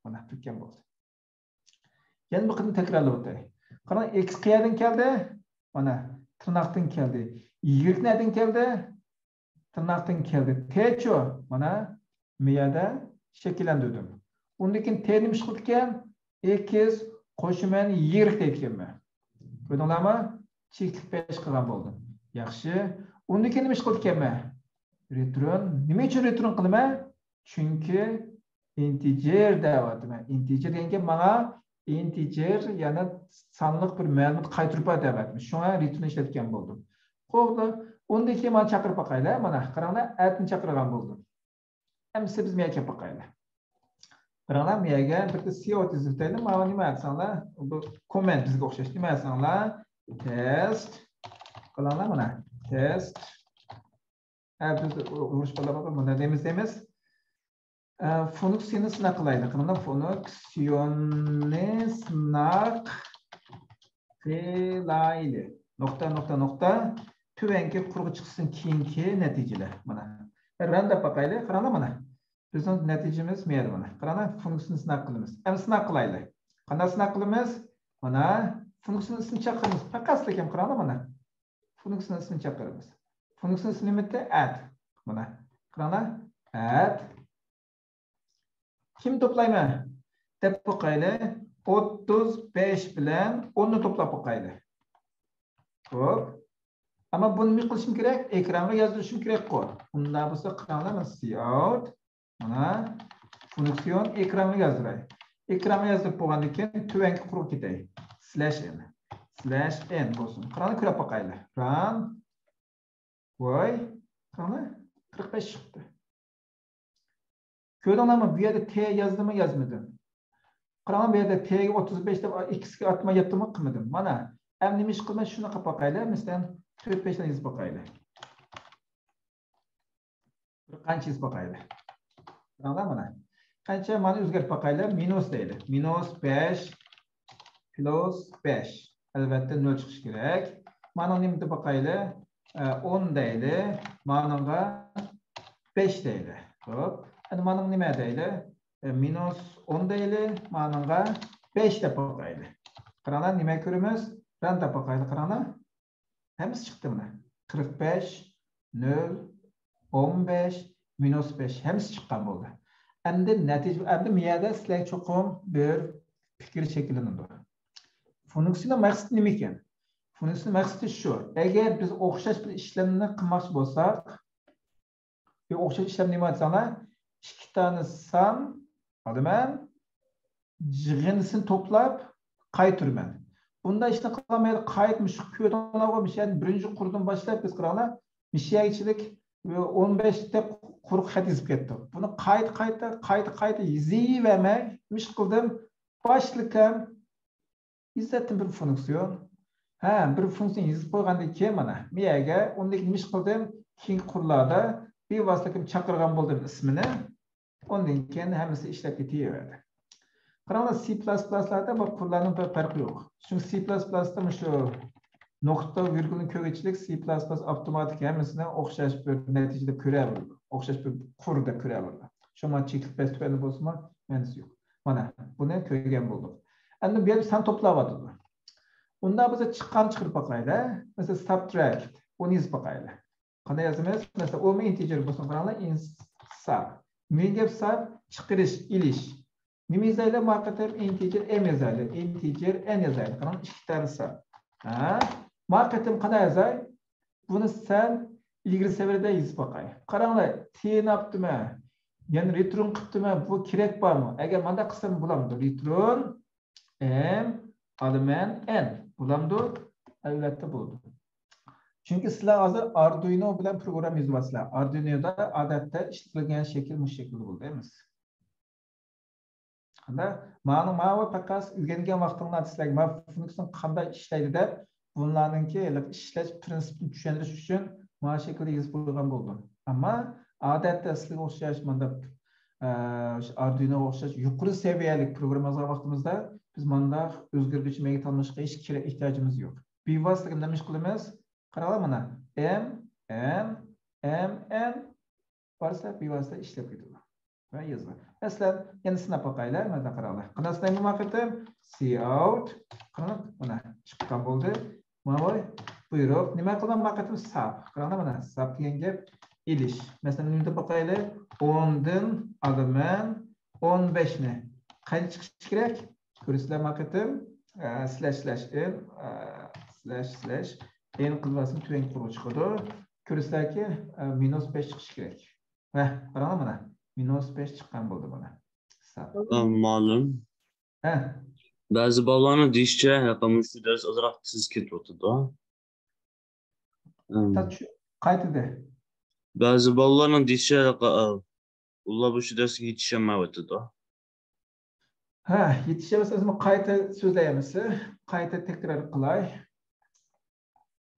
مانا، تۈرتكەم بولدى. يەنە بىر قېتىم تەكرارلاپ ئۆتەي. قاراڭ، ئېكس قەيەردىن كەلدى؟ مانا، تىرناقتىن كەلدى. يىگرېك نەدىن كەلدى؟ تىرناقتىن كەلدى. تچۇ؟ مانا، مۇ يەردە شەكىللەندۈردۈم. ئۇندىن كېيىن ت نېمە ئىش قىلىدىكەن؟ ئېكس قوشىمەن يىگرېك دەيدىكەنمەن. كۆردۈڭلارمۇ؟ چېكىتلىك پەش قىلغان بولدۇم. ياخشى. ئۇندىن كېيىن نېمە ئىش قىلىدىكەنمەن؟ رېتۇرۇن. نېمە ئۈچۈن رېتۇرۇن قىلىمەن؟ چۈنكى ئىنتېجېر دەۋاتىمەن. ئىنتېجېر دېگەن گەپ ماڭا ئىنتېجېر، يەنى سانلىق بىر مەلۇمات قايتۇرۇپ بەر دەۋاتىمەن. شۇڭا رېتۇرۇن ئىشلەتكەن بولدۇم. خوپ، ئۇندىن كېيىن مانا چاقىرىپ باقايلى. مانا، قاراڭلار، ئەتنى چاقىرغان بولدۇم. ئەمسە بىز مەيەگە كەپ باقايلى. قاراڭلار، مەيەگە بىر سىئوت يېزىپ ئۆتەيلى. ماۋۇ نېمە دېسەڭلار، بۇ كوممېنت بىزگە ئوخشاش. نېمە دېسەڭلار، تېست. قاراڭلار، مانا، تېست. ھە، بىز ئۇرۇش بالىلار بار، مۇنداق دەيمىز، دەيمىز. ئە، فۇنكسىيىنى سىناق قىلايلى. قاراڭلار، فۇنكسىيوننى سىناق قىلايلى. نۇقتا، نۇقتا، نۇقتا. تۆۋەنكى قۇرغا چىقسۇن كېيىنكى نەتىجىلەر. مانا. ران دەپ باقايلى. قاراڭلار، مانا. بىزنىڭ نەتىجىمىز مۇ يەردە، مانا. قاراڭلار، فۇنكسىيىنى سىناق قىلىمىز. ئەمدى سىناق قىلايلى. قانداق سىناق قىلىمىز؟ مانا، فۇنكسىيىنىڭ ئىسمىنى چاقىرىمىز. پەقەت سىلىكەم قاراڭلار، مانا. فۇنكسىيىنىڭ ئىسمىنى چاقىرىمىز. فۇنكسىيىنىڭ ئىسمى نېمە ئىدى؟ ئەد. مانا. قاراڭلار. ئەد. كىم توپلايمەن؟ دەپ باقايلى. ئوتتۇز بەش بىلەن ئوننى توپلاپ باقايلى. خوپ. ئەمما بۇنى نېمە قىلىشىم كېرەك؟ ئېكرانغا يازدۇرۇشۇم كېرەكقۇ. ئۇنداق بولسا قاراڭلار، مانا سىئوت. مانا، فۇنكسىيون ئېكرانغا يازدۇراي. ئېكرانغا يازدۇرۇپ بولغاندىن كېيىن تۆۋەنكى قۇرغا كېتەي. سلەش ئېن. سلەش ئېن بولسۇن. قاراڭلار، كۆرۈپ باقايلى. ران. ۋاي. قاراڭلار، قىرىق بەش چىقتى. كۆردۈڭلارمۇ؟ بۇ يەردە ت يازدىمۇ، يازمىدىم؟ قاراڭلار، بۇ يەردە تگە ئوتتۇز بەش دەپ ئىكسكە ئاتما يەتتىمۇ قىلمىدىم. مانا، ئەمدى نېمە ئىش قىلىمەن؟ شۇنى قىلىپ باقايلى. مەسىلەن، تۆت بەشنى يېزىپ باقايلى. بىر قانچە يېزىپ باقايلى. قاراڭلار مانا. قانچە؟ مانا ئۆزگەرتىپ باقايلى. مىنۇس دەيلى. مىنۇس بەش پلۇس بەش. ئەلۋەتتە، نۆل چىقىشى كېرەك. مانا نېمە دەپ باقايلى؟ ئە، ئون دەيلى. مانىڭغا بەش دەيلى. خوپ. ئەنە مانىڭ نېمە دەيلى؟ ئە، مىنۇس ئون دەيلى. مانىڭغا بەش دەپ باقايلى. قاراڭلار، نېمە كۆرىمىز؟ ران دەپ باقايلى، قاراڭلار. ھەممىسى چىقتى مانا. قىرىق بەش، نۆل، ئون بەش، مىنۇس بەش، ھەممىسى چىققان بولدى. ئەمدى نەتىجە، ئەمدى مۇ يەردە سىلەرگە چوقۇم بىر پىكىر شەكىللىنىدۇ. فۇنكسىيىنىڭ مەقسىتى نېمە ئىكەن؟ فۇنكسىيىنىڭ مەقسىتى شۇ. ئەگەر بىز ئوخشاش بىر ئىشلەمنى قىلماقچى بولساق، بىر ئوخشاش ئىشلەم نېمە دېسەڭلار، ئىككى دانە سان ئالىمەن، يىغىندىسىنى توپلاپ قايتۇرىمەن. بۇنداق ئىشنى قىلالمايدۇ. قايتا مۇشۇ كۆردۈڭلارغۇ، مۇشۇ يەردىن بىرىنچى قۇردىن باشلاپ بىز قاراڭلار، مۇشۇ يەرگىچىلىك ئون بەش دەپ قۇرۇق خەت يېزىپ كەتتۇق. بۇنى قايتا، قايتا، قايتا، قايتا يېزىۋەرمەي، نېمە ئىش قىلدىم؟ باشلىقىم ئىززەتتىن بىر فۇنكسىيون. ھە، بىر فۇنكسىيون يېزىپ قويغاندىن كېيىن مانا، مۇ يەرگە ئۇندىن كېيىن نېمە ئىش قىلدىم؟ كېيىنكى قۇرلاردا بىۋاسىتە چاقىرغان بولدۇم ئىسمىنى. ئۇندىن كېيىن ھەممىسى ئىشلەپ كېتىۋەردى. قاراڭلار، سى پلەس پلەسلەردە بۇ قۇرلارنىڭ بىر پەرقى يوق. چۈنكى سى پلەس پلەستە مۇشۇ نۇقتا ۋىرگۇلنى كۆرگۈچىلىك سى پلەس پلەس ئاپتوماتىك ھەممىسىنى ئوخشاش بىر نەتىجىدە كۆرەلەيدۇ. ئوخشاش بىر قۇر دەپ كۆرەلەيدۇ. شۇڭا چېكىتىپ بەس تۆۋەندە بولسىمۇ مەنىسى يوق. مانا بۇنى كۆرگەن بولدۇق. ئەمدى بۇ يەردە سان توپلاۋاتىدۇ. ئۇنداق بولسا چىققاننى چىقىرىپ باقايلى. مەسىلەن، سابتراكت. ئۇنى يېزىپ باقايلى. قانداق يازىمىز؟ مەسىلەن، ئۇمۇ ئىنتېجېر بولسۇن، قاراڭلار، ئىن-، ساب. مېنىڭ گەپ ساب، چىقىرىش، ئېلىش. نېمە يازايلى؟ ما قېتىم ئىنتېجېر ئېم يازايلى. ئىنتېجېر ئېن يازايلى. قاراڭ، ئىككى دانە سان. ھە؟ ما قېتىم قانداق يازاي؟ بۇنى سەل ئىلگىرى سەۋردە يېزىپ باقاي. قاراڭلار، تېناپتىمەن. يەنى رېتۇرن قىپتىمەن. بۇ كېرەك بارمۇ؟ ئەگەر مانداق قىلسام بولامدۇ؟ رېتۇرن ئېم ئالىمەن ئېن. بولامدۇ؟ ئەلۋەتتە بولىدۇ. چۈنكى سىلەر ھازىر ئاردۇينو بىلەن پروگرامما يېزىۋاتىسىلەر. ئاردۇينودا ئادەتتە ئىشلىتىلگەن شەكىل مۇشۇ شەكىلدە بولىدۇ ئەمەس. قانداق؟ مانا ماۋۇ پەقەت ئۆگەنگەن ۋاقتىڭلاردا سىلەرگە ماۋۇ فۇنكسىيە قانداق ئىشلەيدۇ دەپ، بۇلارنىڭكى ھېلىقى ئىشلەش پىرىنسىپىنى چۈشەندۈرۈش ئۈچۈن مانا شەكىلدە يېزىپ قويغان بولدۇم. ئەمما ئادەتتە سىلەرگە ئوخشاش مانداق، ئە، ئاردۇينوغا ئوخشاش يۇقىرى سەۋىيەلىك پروگرامما يازغان ۋاقتىمىزدا بىز مانداق ئۆزگەرگۈچى مېگا تاللىنىشقا ھېچ كېرەك، ئېھتىياجىمىز يوق. بىۋاسىتە نېمە ئىش قىلىمىز؟ قاراڭلار مانا، ئېم، ئېن، ئېم، ئېن بارسا، بىۋاسىتە ئىشلەپ كېتىدۇ. ۋە يېزىلغان. مەسىلەن، يەنە سىناپ باقايلى، مانا قاراڭلار. قانداق سىنايمەن ما قېتىم؟ سى ئاۋت. قاراڭ، مانا چىققان بولدى. ماۋۇ بۇيرۇق. نېمە قىلىمەن ما قېتىم؟ ساب. قاراڭلار، مانا ساب دېگەن گەپ ئېلىش. مەسىلەن، نېمە دەپ باقايلى؟ ئوندىن ئالىمەن ئون بەشنى. قانچە چىقىشى كېرەك؟ كۆرىسىلەر ما قېتىم، ئە، سلەش سلەش ئېن، ئە، سلەش سلەش ئېن قىلىۋالسام تۆۋەنكى قۇرغا چىقىدۇ. كۆرىسىلەركى، ئە، مىنۇس بەش چىقىشى كېرەك. ۋە قاراڭلار مانا، مىنۇس بەش چىققان بولدى مانا. ھېساب. ئە، مۇئەللىم. ھە. بەزى بالىلارنىڭ دېيىشىچە، ھەقىقەتەن مۇشۇ دەرس ئازراق تېز كېتىۋاتىدۇ. ئەم. تا چۈ-، قايتىدى. بەزى بالىلارنىڭ دېيىشىچە، ھەقىقەتەن، ئۇلار مۇشۇ دەرسكە يېتىشەلمەيۋاتىدۇ. ھە، يېتىشەلمىسە، قايتا سۆزلەيمىز. قايتا تەكرار قىلاي.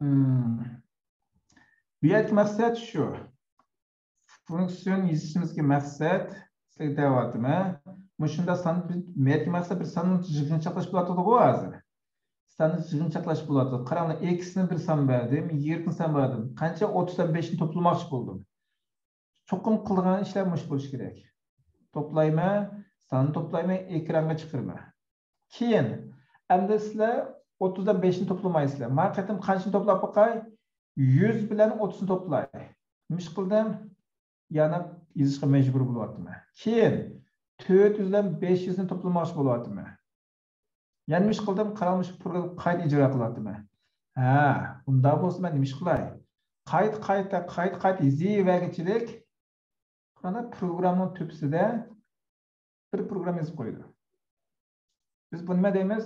مم. بۇ يەردىكى مەقسەت شۇ. فۇنكسىيون يېزىشىمىزدىكى مەقسەت، سىزگە دەۋاتىمەن. مۇشۇنداق سان، بىز بۇ يەردىكى مەقسەت بىر ساننى يىغىنچاقلاش بولۇۋاتىدىغۇ ھازىر. ساننى يىغىنچاقلاش بولۇۋاتىدۇ. قاراڭلار، ئېكسنى بىر سان بەردىم، يىگىرمە سان بەردىم. قانچە؟ ئوتتۇز بەشنى توپلىماقچى بولدۇم. چوقۇم قىلىدىغان ئىشلار مۇشۇ بولۇشى كېرەك. توپلايمەن، ساننى توپلايمەن، ئېكرانغا چىقىرىمەن. كېيىن، ئەمدى سىلەر ئوتتۇزدىن بەشنى توپلىمايسىلەر. ما قېتىم قانچىنى توپلاپ باقاي؟ يۈز بىلەن ئوتتۇزنى توپلاي. نېمە ئىش قىلدىم؟ يەنە يېزىشقا مەجبۇر بولۇۋاتىمەن. كېيىن، تۆت يۈز بىلەن بەش يۈزنى توپلىماقچى بولۇۋاتىمەن. يەنە نېمە ئىش قىلدىم؟ قاراڭ، مۇشۇ پروگراممىنى قايتا ئىجرا قىلىۋاتىمەن. ھە، ئۇنداق بولسا مەن نېمە ئىش قىلاي؟ قايتا، قايتا، قايتا، قايتا يېزىۋەرگۈچىلىك، قاراڭ، پروگراممىنىڭ تۆپىسىدە بىر پروگرامما يېزىپ قويىدۇ. بىز بۇنى نېمە دەيمىز؟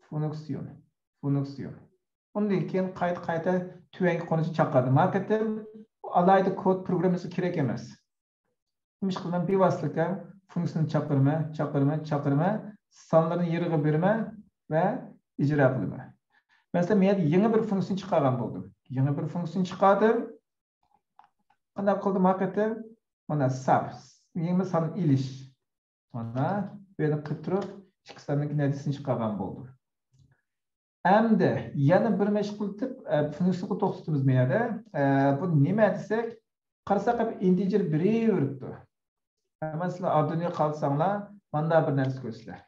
فۇنكسىيون. فۇنكسىيون. ئۇندىن كېيىن قايتا، قايتا تۆۋەنكى قونۇشنى چاقىرىدۇ. ما قېتىم ئالاھىدە كود پروگراممىسى كېرەك ئەمەس. نېمە ئىش قىلىمەن؟ بىۋاسىتە فۇنكسىيىنى چاقىرىمەن، چاقىرىمەن، چاقىرىمەن، سانلىرىنى يېرىغا بېرىمەن ۋە ئىجرا قىلىمەن. مەسىلەن، مەن يەنە يېڭى بىر فۇنكسىيە چىقارغان بولدۇم. يېڭى بىر فۇنكسىيە چىقاردىم. قانداق قىلدىم ھەقىقەتەن؟ مانا ساب، يېڭى سان ئېلىش. مانا بۇ يەردە قىلىپ تۇرۇپ، ئىككى ساننىڭكى نەتىجىسىنى چىقارغان بولدۇم. ئەمدى يەنە بىر مەشىق قىلىپ، ئە، فۇنكسىيىغا توختىتىمىز بۇ يەردە. ئە، بۇ نېمە دېسەك، قارىساق، ئىنتېجېر بېرىۋېرىپتۇ. ئەمما سىلەر ئاردۇينوغا قالساڭلار، مانداق بىر نەرسە كۆرىسىلەر.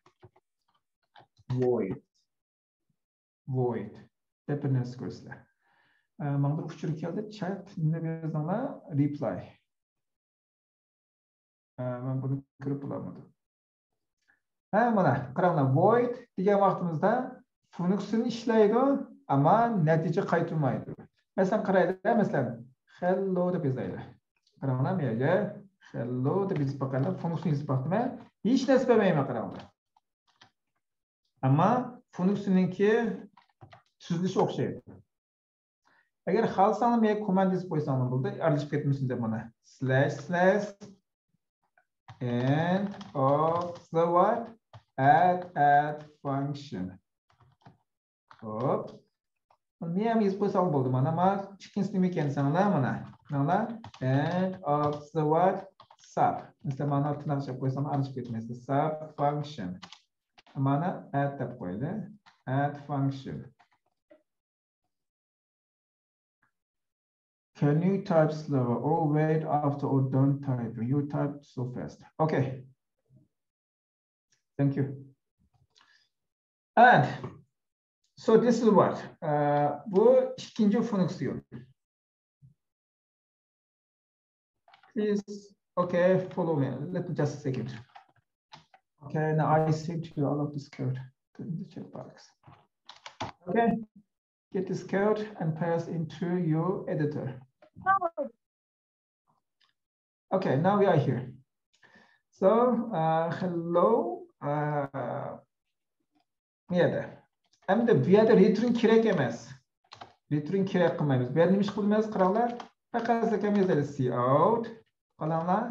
ۋويد. ۋويد دەپ بىر نەرسە كۆرىسىلەر. ئە، ماڭا بىر ئۇچۇر كەلدى. چات نېمە دەپ يازدىڭلار؟ رىپلاي. ئە، مەن بۇنى كۆرۈپ بولالمىدىم. ھە، مانا، قاراڭلار، ۋويد دېگەن ۋاقتىمىزدا فۇنكسىيىنى ئىشلەيدۇ، ئەمما نەتىجە قايتۇرمايدۇ. مەسىلەن، قارايلى، مەسىلەن، خېللو دەپ يازايلى. قاراڭلار، بۇ يەرگە خېللو دەپ يېزىپ باقايلى. فۇنكسىيىنى يېزىپ باقتىمەن. ھېچ نەرسە بەرمەيمەن، قاراڭلار. ئەمما فۇنكسىيىنىڭكى سۆزلىشى ئوخشايدۇ. ئەگەر خالىساڭلار، مېنى كوماند يېزىپ قويساڭلار بولدى، ئارىلىشىپ كەتمىسۇن دەپ مانا. سلەش، سلەش، end of the what? Add, add function. خوپ. بۇنى ھەم يېزىپ قويساڭلار بولدى. مانا، ما ئىككىنچىسى نېمە ئىكەن دېسەڭلار، مانا. قاراڭلار، end of the what? Sub. مەسىلەن، مانا تىرناق ئىشلەپ قويساڭلار، ئارىلىشىپ كەتمەيسىز. Sub function. مانا add دەپ قويدى. Add function. Can you type slower or wait after or don't type? You type so fast. Okay. Thank you. And so this is what. Uh, bu ikinci fonksiyon. Please, okay, follow me. Let me just a second. Okay, now I sent you all of this code in the chat box. Okay, get this code and paste into your editor. Okay, now we are here. So, uh, hello. Uh, bu yerda. Endi bu yerda return kerak emas. Return kerak qilmaymiz. Bu yerda nima ish qilamiz? Qaranglar. Faqat sakam yozaylik. Cout. Qaranglar.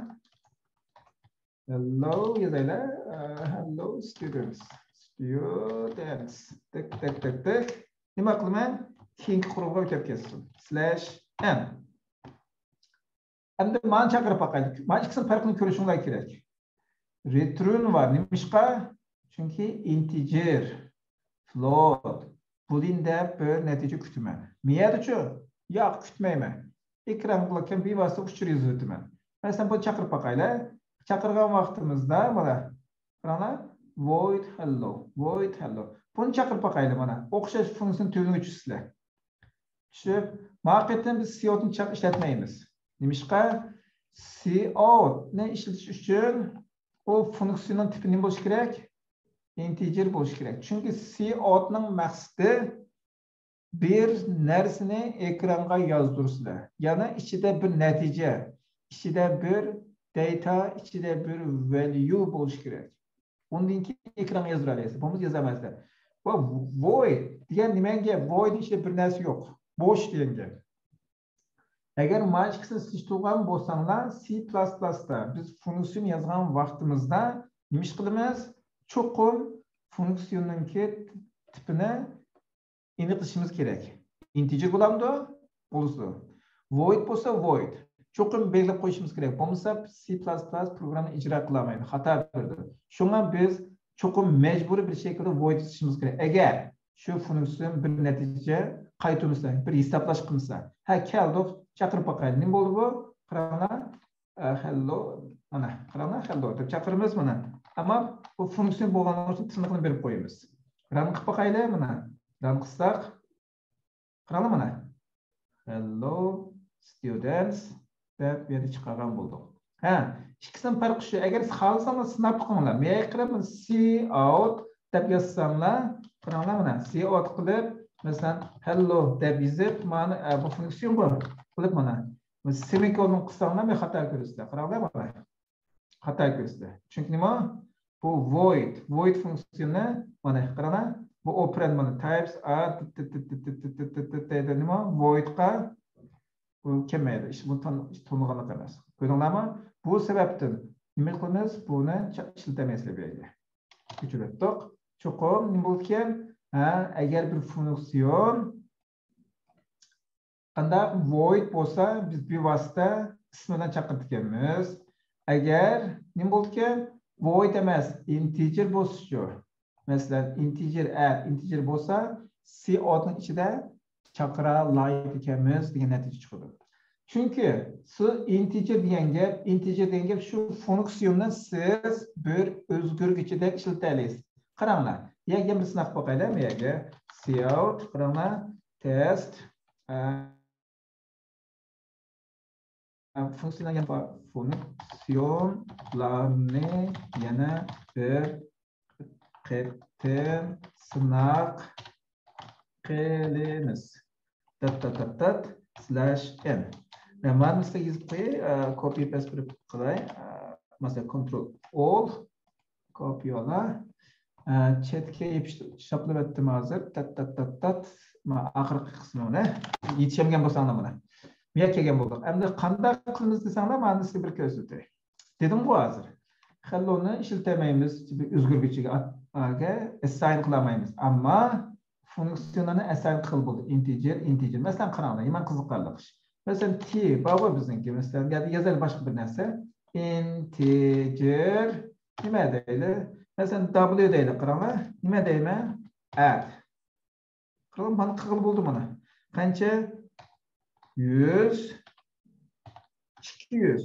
Hello yozaylik. Uh, hello students. Students. Tik, tik, tik, tik. Nima qilaman? Keyingi quruvga o'tib ketsin. Slash n. Endi mana chaqirib boqaylik. Mana ikkisini farqini ko'rishinglar kerak. Return bor. Nimishqa? Chunki integer, float, boolean deb bir natija kutaman. Miyadachu? Yo'q, kutmayman. Ekran bilan bevosita uchur yozib o'taman. Masalan, buni chaqirib boqaylik. Chaqirgan vaqtimizda mana, qaranglar, void hello, void hello. Buni chaqirib boqaylik mana. O'xshash funksiyani tushunuvchisizlar. Tushunib, ma qitim biz coutni chaq ishlatmaymiz. Nimishqa? Coutni ishlatish uchun u funksiyaning tipi nima bo'lishi kerak? Integer bo'lishi kerak. Chunki coutning maqsadi bir narsani ekranga yozdirishdir. Ya'ni ichida bir natija, ichida bir data, ichida bir value bo'lishi kerak. Undan keyin ekranga yozdirasiz. Bo'lmasa yozamasizlar. Va void degan nimaga? Void ichida bir narsa yo'q. Bo'sh degan gap. Agar mana ikkisini siz turgan bo'lsanglar, C++da biz funksiya yozgan vaqtimizda nima ish qilamiz? Cho'qim funksiyaninki tipini aniqlashimiz kerak. Integer bo'lamdi? Bo'lsa. Void bo'lsa void. Cho'qim belgilab qo'yishimiz kerak. Bo'lmasa C++ programmani ijro qila olmaydi, xato beradi. Shunga biz cho'qim majburiy bir shaklda void tutishimiz kerak. Agar shu funksiya bir natija qaytarmasa, bir hisoblash qilmasa, ha, keldik, chaqirib boqaylik. Nima bo'ldi bu? Qaranglar. Uh, hello, mana, qaranglar, hello deb chaqiramiz, mana. Ammo bu funksiya bo'lgani uchun tirnoqni berib qo'yamiz. Run qilib boqaylik, mana. Run qilsaq, qaranglar, mana. Hello students deb bu yerda chiqargan bo'ldik. Ha, ikkisini farqi shu. Agar siz xohlasangiz sinab boqinglar. Men aytib, cout deb yozsanglar, qaranglar, mana, cout qilib, masalan, hello deb yozib, mana, e, bu funksiya bu qilib, mana, semikolon qilsanglar, men xato ko'rasizlar. Qaranglar, mana. Xato ko'rsatdi. Chunki nima? Bu void, void funksiyani, mana, qaranglar, bu operand, mana, types are, deydi, nima? Voidqa bu kelmaydi. Ish, bu tan-, ish tanilganlik emas. Ko'rdinglarmi? Bu sababdan nima qilamiz? Buni cha-, ishlatavermaslik bu yerga. Ko'chirib. Cho'qim nima bo'lgan? Ha, agar bir funksiyon qandaq void bo'lsa, biz bevosita ismi bilan chaqiradiganmiz. Agar nima bo'ldiki, void emas, integer bo'lsa-chu. Masalan, integer, add integer bo'lsa, coutning ichida chaqira oladi ekanmiz degan natija chiqadi. Chunki siz integer degan gap, integer degan gap shu funksiyani siz bir o'zgargichda ishlata olasiz. Qaranglar, yana bir sinab boqaylik, bu yerga cout, qaranglar, test, a, funksiyalar yana bor. Funksiyalarni yana bir qitim sinab qilamiz. Dat, dat, dat, dat, slash n. Men mana sizga yozib qo'yay, a, copy paste qilib qilay. A, masalan, control alt, kopiyala. A, chatga yopishtirib, chaplab etdim hozir. Tat, tat, tat, tat. Mana oxirgi qismini. Yetishmagan bo'lsanglar mana. Bu yerga kelgan bo'ldik. Endi qanday qilamiz desanglar, mana sizga bir ko'rsatay. Dedim-ku hozir. Hello-ni ishlatilmaymiz, bir o'zgargichga at-, aga, assign qilolmaymiz. Ammo funksiyalarni assign qilib bo'ldi. Integer, integer. Masalan, qaranglar, yomon qiziqarli ish. Masalan, T, bor-ku bizningki. Masalan, bu yerda yozaylik boshqa bir narsa. Integer, nima deydi? مەسىلەن، W دەيلى، قاراڭلار. نېمە دەيمەن؟ Add. قاراڭ، مانا قىلغىلى بولدى مانا. قانچە؟ يۈز، ئىككى يۈز.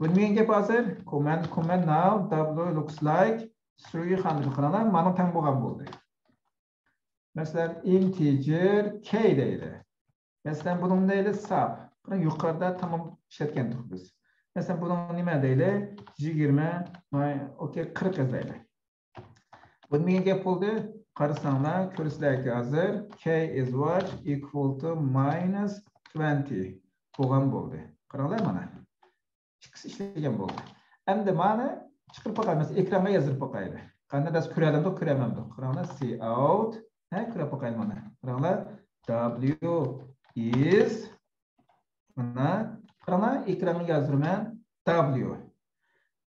بۇ نېمە گەپ ھازىر؟ Comment, comment now, W looks like three hundred. قاراڭلار، مانا تەڭ بولغان بولدى. مەسىلەن، integer K دەيلى. مەسىلەن، بۇنىڭ دەيلى sub. قاراڭ، يۇقىرىدا تامام ئىشلەتكەنتۇق بىز. مەسىلەن، بۇنىڭ نېمە دەيلى؟ يىگىرمە، ماي، ئوكەي، قىرىق يازايلى. بۇ نېمە گەپ بولدى؟ قارىساڭلار، كۆرىسىلەركى ھازىر K is what? Equal to minus twenty بولغان بولدى. قاراڭلار مانا. ئىككىسى ئىشلىگەن بولدى. ئەمدى مانا چىقىرىپ باقايلى. مەسىلەن، ئېكرانغا يازدۇرۇپ باقايلى. قانداق بىز كۆرەلەمدۇق، كۆرەلمەمدۇق. قاراڭلار، C out. ھە، كۆرۈپ باقايلى مانا. قاراڭلار، W is. مانا، قاراڭلار، ئېكرانغا يازدۇرىمەن. W.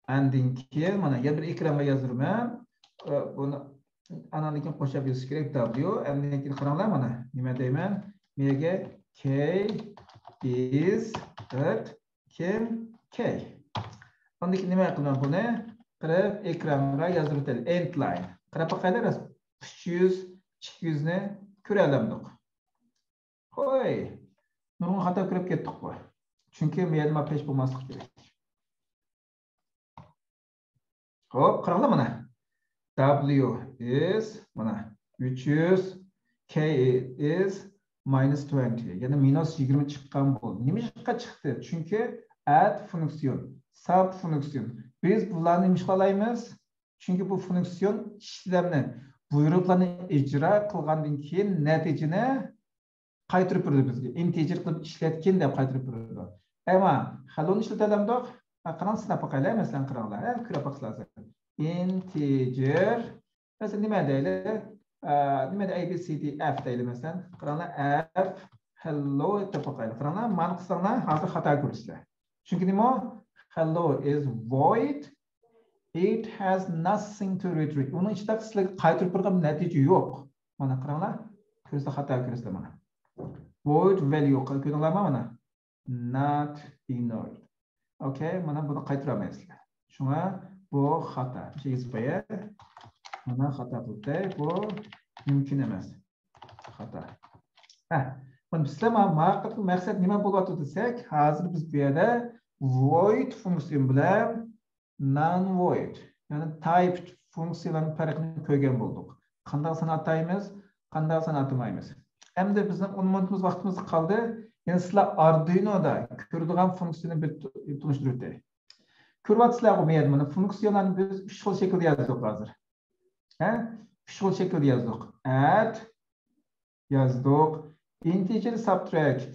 ئاندىن كېيىن مانا يەنە بىر ئېكرانغا يازدۇرىمەن. ئە، بۇنى ئاناندىن كېيىن قوشۇپ يېزىش كېرەك، W. ئاندىن كېيىن قاراڭلار مانا. نېمە دەيمەن؟ مېگە K is dot كىم؟ K. ئاندىن كېيىن نېمە قىلىمەن بۇنى؟ قىرىپ ئېكرانغا يازدۇرۇپ ئۆتەيلى. End line. قاراپ باقايلى، راست. ئۈچ يۈز، ئىككى يۈزنى كۆرەلەمدۇق. ھوي، نۇرغۇن خاتا كۆرۈپ كەتتۇق بۇ. چۈنكى مۇ يەردە مانا پەش بولماسلىق كېرەك. خوپ، قاراڭلار مانا. W is مانا ئۈچ يۈز، K is minus twenty. يەنى مىنۇس يىگىرمە چىققان بولدى. نېمىشقا چىقتى؟ چۈنكى add function, sub function. بىز بۇلارنى نېمىشقا ئالايمىز؟ چۈنكى بۇ function ئىشلەمنى، بۇيرۇقلارنى ئىجرا قىلغاندىن كېيىن نەتىجىنى قايتۇرۇپ بېرىدۇ بىزگە. Integer قىلىپ ئىشلەتكىن دەپ قايتۇرۇپ بېرىدۇ. ئەمما hello نى ئىشلىتەلەمدۇق؟ ھە، قاراڭ، سىناپ باقايلى. مەسىلەن، قاراڭلار. ھە، كۆرۈپ باقسىلەر ھازىر. Integer. مەسىلەن، نېمە دەيلى؟ ئە، نېمە دەيلى؟ A B C D F دەيلى، مەسىلەن. قاراڭلار، F hello دەپ باقايلى. قاراڭلار، مانا قىلساڭلار، ھازىر خاتا كۆرىسىلەر. چۈنكى نېمە؟ Hello is void. It has nothing to return. ئۇنىڭ ئىچىدە سىلەرگە قايتۇرۇپ بېرىدىغان نەتىجە يوق. مانا قاراڭلار. كۆرسە خاتا كۆرسە مانا. Void value. كۆردۈڭلارمۇ مانا؟ Not ignored. ئوكەي، مانا بۇنى قايتۇرالمايسىلەر. شۇڭا بۇ خاتا. شۇ يېزىپ قوياي. مانا خاتا قىلدى. بۇ مۇمكىن ئەمەس. خاتا. ھە، بۇنى بىزلەر ما-، ماقۇل مەقسەت نېمە بولۇۋاتىدۇ دېسەك، ھازىر بىز بۇ يەردە void فۇنكسىيە بىلەن non-void، يەنى typed فۇنكسىيىلارنىڭ پەرقىنى كۆرگەن بولدۇق. قانداق سان ئاتايمىز، قانداق سان ئاتىمايمىز. ئەمدى بىزنىڭ ئون مىنۇتىمىز ۋاقتىمىز قالدى. يەنى سىلەر ئاردۇينودا كۆرىدىغان فۇنكسىيىنى بىر تو-، تونۇشتۇرۇۋېتەي. كۆرۈۋاتىسىلەرغۇ، مەيەردە مانا فۇنكسىيەلەرنى بىز ئۈچ خىل شەكىلدە يازدۇق ھازىر. ھە؟ ئۈچ خىل شەكىلدە يازدۇق. Add يازدۇق. Integer subtract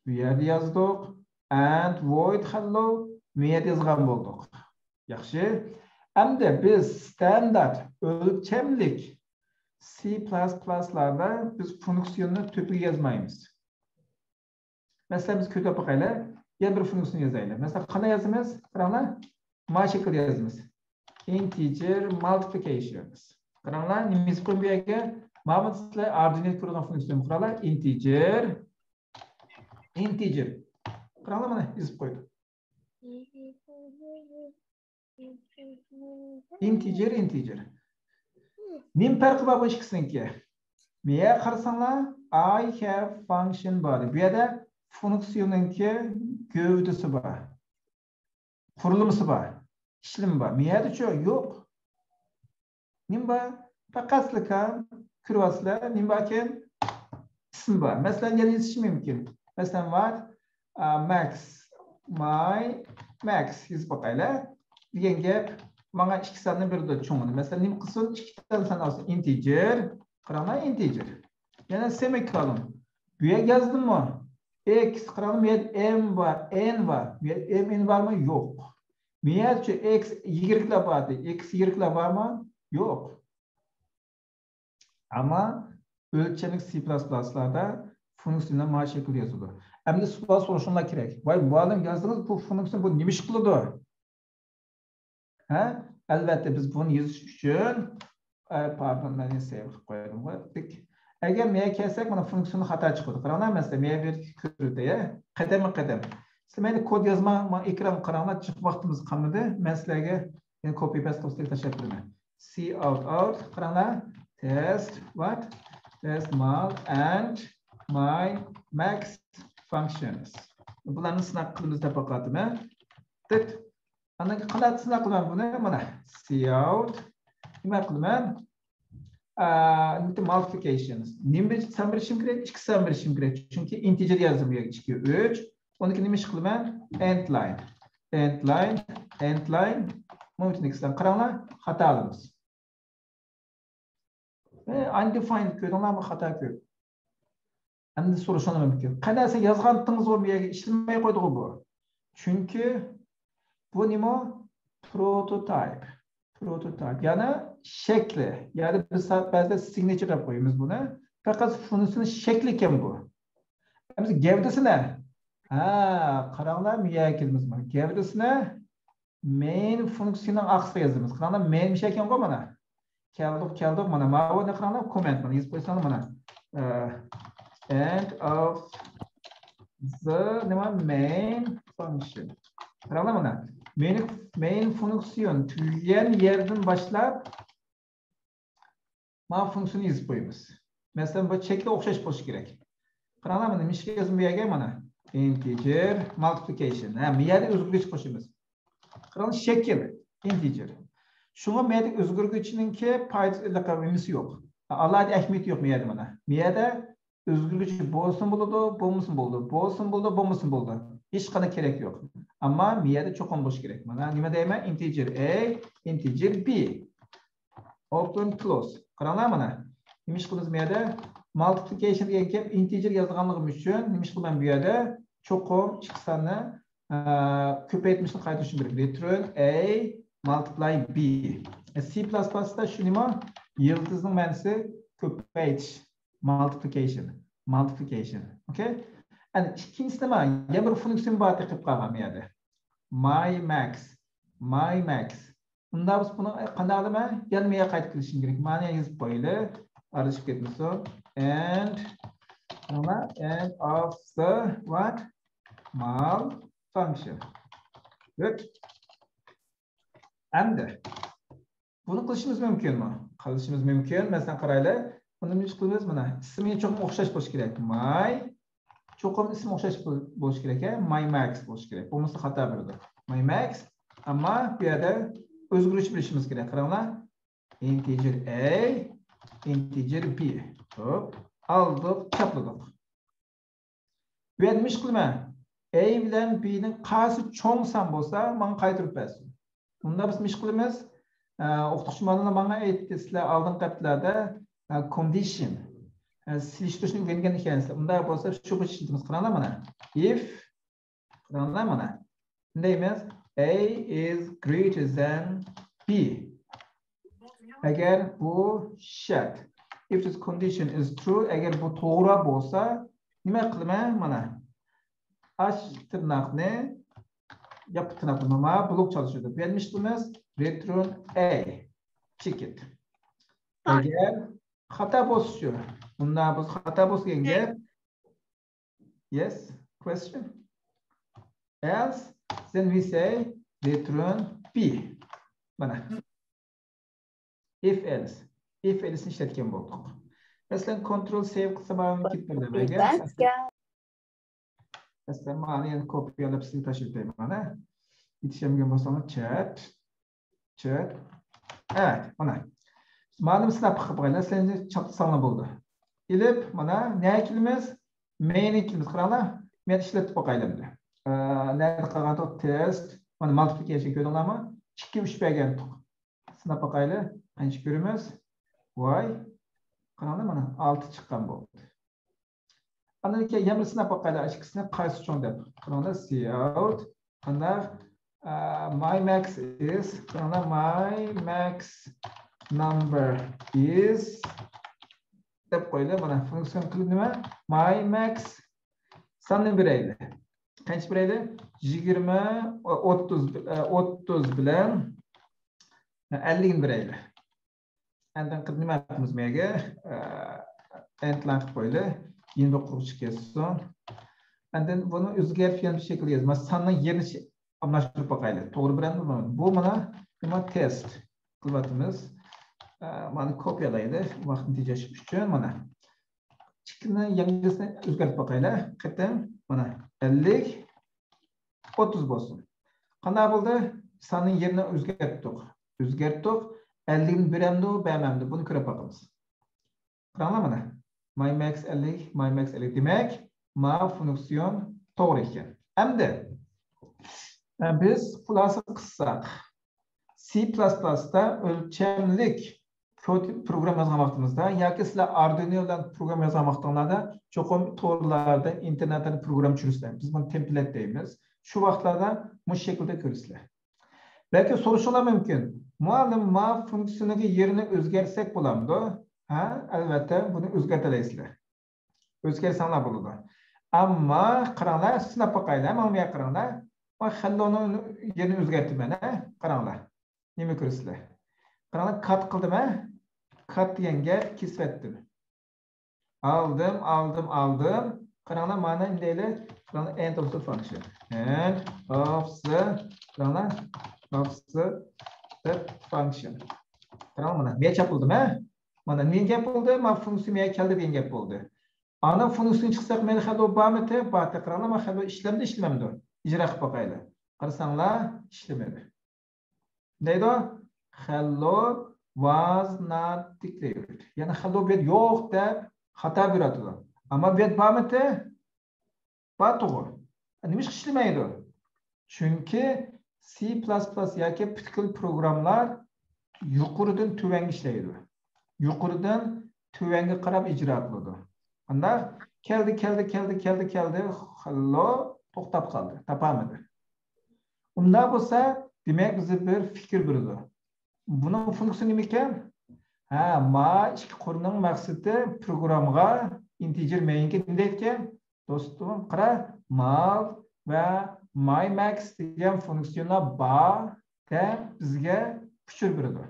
بۇ يەردە يازدۇق. And void hello بۇ يەردە يازغان بولدۇق. ياخشى. ئەمدى بىز ستاندارت ئۆلچەملىك سى پلەس پلەسلاردا بىز فۇنكسىيوننى تۆپىگە يازمايمىز. مەسىلەن، بىز كۆرۈپ باقايلى. يەنە بىر فۇنكسىيونى يازايلى. مەسىلەن، قانداق يازىمىز؟ قاراڭلار. ما شەكىلدە يازىمىز. Integer multiplication. قاراڭلار، نېمە يېزىپ قويدۇم بۇ يەرگە؟ مانا سىلەر ئاردۇينودا كۆرىدىغان فۇنكسىيونى قاراڭلار. Integer. Integer. قاراڭلار، مانا يېزىپ قويدۇم. Integer, integer. نېمە پەرقى بار بۇ ئىككىسىنىڭكى؟ مەيەر قارىساڭلار، I have function بار. بۇ يەردە فۇنكسىيونىڭكى گەۋدىسى بار. قۇرۇلمىسى بار. ئىشلىمى بار. مەيەردىچۇ؟ يوق. نېمە بار؟ پەقەتلىكا كۆرۈۋاتىسىلەر. نېمە باركەن؟ ئىسىم بار. مەسىلەن، يەنە يېزىشى مۇمكىن. مەسىلەن، what, uh, Max, my Max يېزىپ باقايلى. دېگەن گەپ، ماڭا ئىككى ساننى بېرىدۇ، چوڭىنى. مەسىلەن، نېمە قىلسۇن؟ ئىككى دانە سان ئالسۇن. Integer. قاراڭلار، integer. يەنە semicolon. بۇ يەرگە يازدىممۇ؟ X، قاراڭلار، بۇ يەردە M بار، N بار. بۇ يەردە M، N بارمۇ؟ يوق. بۇ يەردىچۇ X، Y لار بار ئىدى. X، Y لار بارمۇ؟ يوق. ئەمما ئۆلچەملىك سى پلەس پلەسلاردا فۇنكسىيە بىلەن مانا شەكىلدە يازىدۇ. ئەمدى سوئال سورىشىڭلار كېرەك. ۋاي، مۇئەللىم، يازدىڭىز بۇ فۇنكسىيە، بۇ نېمە ئىش قىلىدۇ؟ ھە؟ ئەلۋەتتە، بىز بۇنى يېزىش ئۈچۈن، ئە، پاردون، مەن سېۋ قىلىپ قويدۇم غۇ. ئەگەر مەيەر كەلسەك، مانا فۇنكسىيەنى خاتا چىقىدۇ. قاراڭلار، مەسىلەن، مەيەر بىر كۆرۈۋېتەي، ھە؟ قەدەممۇ قەدەم. سىلەر مەيلى كود يازما، مانا ئېكرانغا قاراڭلار، جىق ۋاقتىمىز قالمىدى. مەن سىلەرگە يەنە كوپى پەست قىلىپ تاشلاپ بېرىمەن. C out out. قاراڭلار. Test what? Test mal and my max functions. بۇلارنى سىناق قىلىمىز دەپ باقاتىمەن. دىت. ئاندىن كېيىن قانداق سىناق قىلىمەن بۇنى؟ مانا C out. نېمە قىلىمەن؟ ئا، multiplication. نېمە سان بېرىشىم كېرەك؟ ئىككى سان بېرىشىم كېرەك. چۈنكى integer يازدىم بۇ يەرگە ئىككى، ئۈچ. ئۇنىڭ كېيىن نېمە ئىش قىلىمەن؟ End line. End line. End line. مۇمكىن ئىككى سان. قاراڭلار، خاتا ئالىمىز. ئە، undefined كۆردۈڭلارمۇ؟ خاتا كۆپ. ئەمدى سورىشىڭلار مۇمكىن. قەنە سەن يازغانتىڭىزغۇ بۇ يەرگە ئىشلىمەي قويدىغۇ بۇ. چۈنكى بۇ نېمە؟ Prototype. Prototype. يەنى شەكلى. يەنى بىز سا-، بەزىدە signature دەپ قويىمىز بۇنى. پەقەت فۇنكسىيىنىڭ شەكلى ئىكەن بۇ. ئەمدى گەۋدىسى نە؟ ھە، قاراڭلار، مۇ يەرگە كېلىمىز مانا. گەۋدىسى نە؟ Main فۇنكسىيىنىڭ ئارقىسىغا يازىمىز. قاراڭلار، main مۇشۇ ئىكەنغۇ مانا. كەلدۇق، كەلدۇق. مانا ماۋۇنى قاراڭلار، كوممېنت. مانا يېزىپ قويساڭلار مانا. ئە، end of the نېمە؟ Main function. قاراڭلار مانا. Main، main function تۈگىگەن يەردىن باشلاپ مانا فۇنكسىيىنى يېزىپ قويىمىز. مەسىلەن، بۇ چەكلىك ئوخشاش بولۇشى كېرەك. قاراڭلار، مانا نېمە ئىش يازدىم بۇ يەرگە؟ مانا integer multiplication. ھە، بۇ يەردە ئۆزگەرگۈچ قوشىمىز. قاراڭلار، شەكىل integer. شۇڭا بۇ يەردە ئۆزگەرگۈچىنىڭكى پايدىسى، نېمىسى يوق. ئالاھىدە ئەھمىيىتى يوق بۇ يەردە مانا. بۇ يەردە ئۆزگەرگۈچى بولسىمۇ بولىدۇ، بولمىسىمۇ بولىدۇ، بولسىمۇ بولىدۇ، بولمىسىمۇ بولىدۇ. ھېچقانداق كېرەك يوق. ئەمما بۇ يەردە چوقۇم بولۇشى كېرەك. مانا نېمە دەيمەن؟ Integer A، integer B. Open close. قاراڭلار مانا. نېمە ئىش قىلىمىز بۇ يەردە؟ Multiplication دېگەن گەپ، integer يازغانلىقىم ئۈچۈن نېمە ئىش قىلىمەن بۇ يەردە؟ چوقۇم ئىككى ساننى، ئە، كۆپەيتمىشنى قايتا چۈشۈندۈرۈپ. Return A multiply B. C plus plus دا شۇ نېمە؟ يىلتىزنىڭ مەنىسى كۆپەيتىش. Multiplication. Multiplication. ئوكەي؟ ئەنە ئىككىنچىسى نېمە؟ يەنە بىر فۇنكسىيە بار تېخىپ قالغان بۇ يەردە. My max. My max. ئۇنداق بولسا بۇنى قانداق قىلىمەن؟ يەنە مېيە قايتىپ كېلىشىم كېرەك. مانا يېزىپ قويىلى. ئادىشىپ كەتمىسۇن. And نېمە؟ End of the what? Mal function. Good. ئەمدى بۇنى قىلىشىمىز مۇمكىنمۇ؟ قىلىشىمىز مۇمكىن. مەسىلەن، قارايلى. بۇنى نېمە قىلىمىز؟ مانا ئىسمى چوقۇم ئوخشاش بولۇشى كېرەك. My. چوقۇم ئىسمى ئوخشاش بول-، بولۇشى كېرەك، ھە؟ My max بولۇشى كېرەك. بولمىسا خاتا بېرىدۇ. My max. ئەمما بۇ يەردە ئۆزگىرىش بىلىشىمىز كېرەك. قاراڭلار. Integer A، integer B. خوپ. ئالدۇق، چاپلىدۇق. بۇ يەردە نېمە ئىش قىلىمەن؟ A بىلەن B نىڭ قايسى چوڭ سان بولسا، ماڭا قايتۇرۇپ بەرسۇن. بۇندا بىز نېمە ئىش قىلىمىز؟ ئە، ئوقۇتقۇچى مانا ماڭا ئېيتتى، سىلەر ئالدىنقى ھەپتىلەردە، ئە، condition، ئە، سېلىشتۇرۇشنى ئۆگەنگەن ئىكەنسىلەر. ئۇنداق بولسا شۇ بويىچە ئىشلىتىمىز. قاراڭلار مانا. If، قاراڭلار مانا. دەيمىز، A is greater than B. ئەگەر بۇ شەرت. If this condition is true، ئەگەر بۇ توغرا بولسا، نېمە قىلىمەن؟ مانا. ئاچ تىرناقنى، ياپىق تىرناقنى، مانا بۇلۇق چالىشىدۇ. بۇ يەردە نېمە ئىش قىلىمىز؟ Return A. Check it. ئەگەر خاتا بولسىچۇ؟ بۇنداق بولسا خاتا بولسا دېگەن گەپ. Yes, question. Else, then we say return B. مانا. If else. If else نى ئىشلەتكەن بولدۇق. مەسىلەن، control save قىلسام، مانا كېتىپ بېرىدۇ. مەسىلەن، مانا يەنە كوپىيالاپ سىزگە تاشلاپ بېرەي مانا. يېتىشەلمىگەن بولساڭلار، chat. Chat. ئەۋەت، مانا. مانا سىناپ بېقىپ باقايلى. سىلەرنى چاپلىساڭلار بولدى. ئېلىپ، مانا، نەگە كېلىمىز؟ Main نى كېلىمىز. قاراڭلار. مەن ئىشلىتىپ باقايلى ئەمدى. ئە، نەدە قالغانتۇق؟ Test. مانا multiplication كۆردۈڭلارمۇ؟ ئىككى، ئۈچ بەرگەنتۇق. سىناپ باقايلى. قانچە كۆرىمىز؟ ۋاي. قاراڭلار، مانا، ئالتە چىققان بولدى. ئاندىن كېيىن يەنە بىر سىناپ باقايلى، ئىككىسىنى قايسى چوڭ دەپ. قاراڭلار، C out. قانداق؟ ئە، my max is، قاراڭلار، my max number is دەپ قويدى. مانا فۇنكسىيە قىلىپ نېمە؟ My max ساننى بېرەيلى. قانچە بېرەيلى؟ يىگىرمە، ئوتتۇز، ئوتتۇز بىلەن ئەللىكنى بېرەيلى. ئاندىن قىلىپ نېمە قىلىمىز مەيگە؟ ئە، end line قىلىپ قويىلى. يېنى بىر قۇرۇق چىقىپ كەتسۇن. ئاندىن بۇنى ئۆزگەرتىپ يەنە بىر شەكىلدە يازىمىز. ساننىڭ يېرىنى شى-، ئالماشتۇرۇپ باقايلى. توغرا بېرەمدۇ بۇ؟ بۇ مانا نېمە؟ Test قىلىۋاتىمىز. ئە، مانا كوپىيالايلى، ۋاقىتنى تېجەش ئۈچۈن. مانا ئىككىنى يەڭگىسىنى ئۆزگەرتىپ باقايلى. قېتىم مانا ئەللىك، ئوتتۇز بولسۇن. قانداق بولدى؟ ساننىڭ يېرىنى ئۆزگەرتتۇق. ئۆزگەرتتۇق. ئەللىكنى بېرەمدۇ، بەرمەمدۇ؟ بۇنى كۆرۈپ باقىمىز. قاراڭلار مانا. ماي ماكس ئەللىك، ماي ماكس ئەللىك. دېمەك، ما فۇنكسىيون توغرا ئىكەن. ئەمدى، ئە، بىز خۇلاسە قىلساق، سى پلەس پلەستا ئۆلچەملىك كود پروگرامما يازغان ۋاقتىمىزدا ياكى سىلەر ئاردۇينو بىلەن پروگرامما يازغان ۋاقتىڭلاردا چوقۇم تورلاردا، ئىنتېرنېتتىن پروگرام چۈشۈرىسىلەر. بىز بۇنى تېمپلېت دەيمىز. شۇ ۋاقىتلاردا مۇشۇ شەكىلدە كۆرىسىلەر. بەلكى سورىشىڭلار مۇمكىن، مۇئەللىم، ما فۇنكسىيىنىڭ يېرىنى ئۆزگەرتسەك بولامدۇ؟ ھە، ئەلۋەتتە، بۇنى ئۆزگەرتەلەيسىلەر. ئۆزگەرتسەڭلار بولىدۇ. ئەمما قاراڭلار، سىناپ باقايلى، ماڭا بۇ يەرگە قاراڭلار. ما خەللونىڭ يېرىنى ئۆزگەرتىمەن، ھە؟ قاراڭلار. نېمە كۆرىسىلەر؟ قاراڭلار، كات قىلدىم، ھە؟ كات دېگەن گەپ كېسىۋەتتىم. ئالدىم، ئالدىم، ئالدىم. قاراڭلار، مانا نېمە دەيلى؟ قاراڭلار، end of the function. End of the، قاراڭلار، of the، the function. قاراڭلار، مانا، مەن چاپ قىلدىم، ھە؟ مانا نېمە گەپ بولدى؟ ما فۇنكسىيە مەيە كەلدى دېگەن گەپ بولدى. ئانا فۇنكسىيىدىن چىقساق، مەيلى خەللو بارمىتى؟ بارتى. قاراڭلار، ما خەللو ئىشلەمدى، ئىشلىمەمدۇ؟ ئىجرا قىلىپ باقايلى. قارىساڭلار، ئىشلىمىدى. دەيدۇ، خەللو was not declared. يەنى خەللو بۇ يەردە يوق دەپ خاتا بېرىۋاتىدۇ. ئەمما بۇ يەردە بارمىتى؟ بار تۇغۇ. نېمىشقا ئىشلىمەيدۇ؟ چۈنكى سى پلەس پلەس ياكى پۈتكۈل پروگراممىلار يۇقىرىدىن تۆۋەنگە ئىشلەيدۇ. يۇقىرىدىن تۆۋەنگە قاراپ ئىجرا قىلىدۇ. قانداق؟ كەلدى، كەلدى، كەلدى، كەلدى، كەلدى. خەللو توختاپ قالدى، تاپالمىدى. ئۇنداق بولسا، دېمەك، بىزگە بىر پىكىر بېرىدۇ. بۇنىڭ فۇنكسىيىسى نېمىكەن؟ ھە، ما ئىككى قۇرنىڭ مەقسىتى پروگراممىغا، ئىنتېجېر مەينگە نېمە دەيدىكەن؟ دوستۇم، قارا، مال ۋە ماي ماكس دېگەن فۇنكسىيونلار بار دەپ بىزگە ئۇچۇر بېرىدۇ.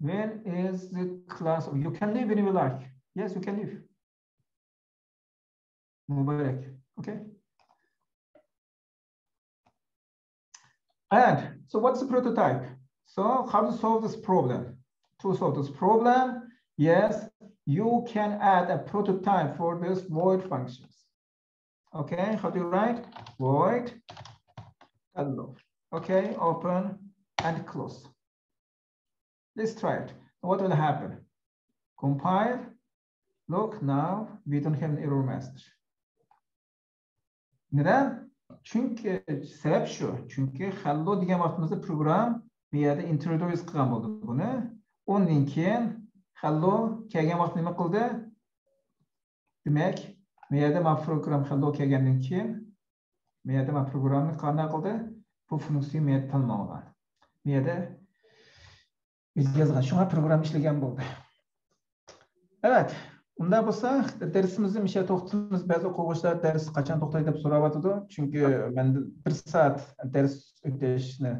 When is the class? You can leave when you like. Yes, you can leave. مۇبارەك. Okay. And so what's the prototype? So how to solve this problem? To solve this problem, yes, you can add a prototype for this void functions. Okay, how do you write? Void hello. Okay, open and close. Let's try it. What will happen? Compile. Look, now we don't have an error message. نېدەن؟ چۈنكى، سەۋەب شۇ. چۈنكى خەللو دېگەن ۋاقتىمىزدا پروگرام بۇ يەردە ئىنتروديۇس قىلغان بولدى بۇنى. ئۇندىن كېيىن خەللو كەلگەن ۋاقىت نېمە قىلدى؟ دېمەك، بۇ يەردە ما پروگرام خەللو كەلگەندىن كېيىن، بۇ يەردە ما پروگرامنى قانداق قىلدى؟ بۇ فۇنكسىيە بۇ يەردە تاللانمىغان. بۇ يەردە بىز يازغان، شۇڭا پروگرام ئىشلىگەن بولدى. ئەۋەت، ئۇنداق بولسا، دەرسىمىزنى مۇشۇ يەردە توختىتىمىز. بەزى ئوقۇغۇچىلار دەرس قاچان توختايدۇ دەپ سوراۋاتىدۇ. چۈنكى مەندىن بىر سائەت دەرس ئۆتۈشنى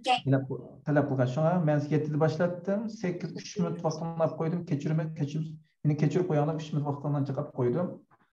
تەلەپ، تەلەپ قىلغان. شۇڭا مەن يەتتىدە باشلاتتىم. سەككىز، ئۈچ مىنۇت ۋاقتىڭلارنى ئاپ قويدۇم. كەچۈرمە-، كەچۈر-، مېنى كەچۈرۈپ قويۇڭلار، ئۈچ مىنۇت ۋاقتىڭلارنى چىقىپ قويدۇم.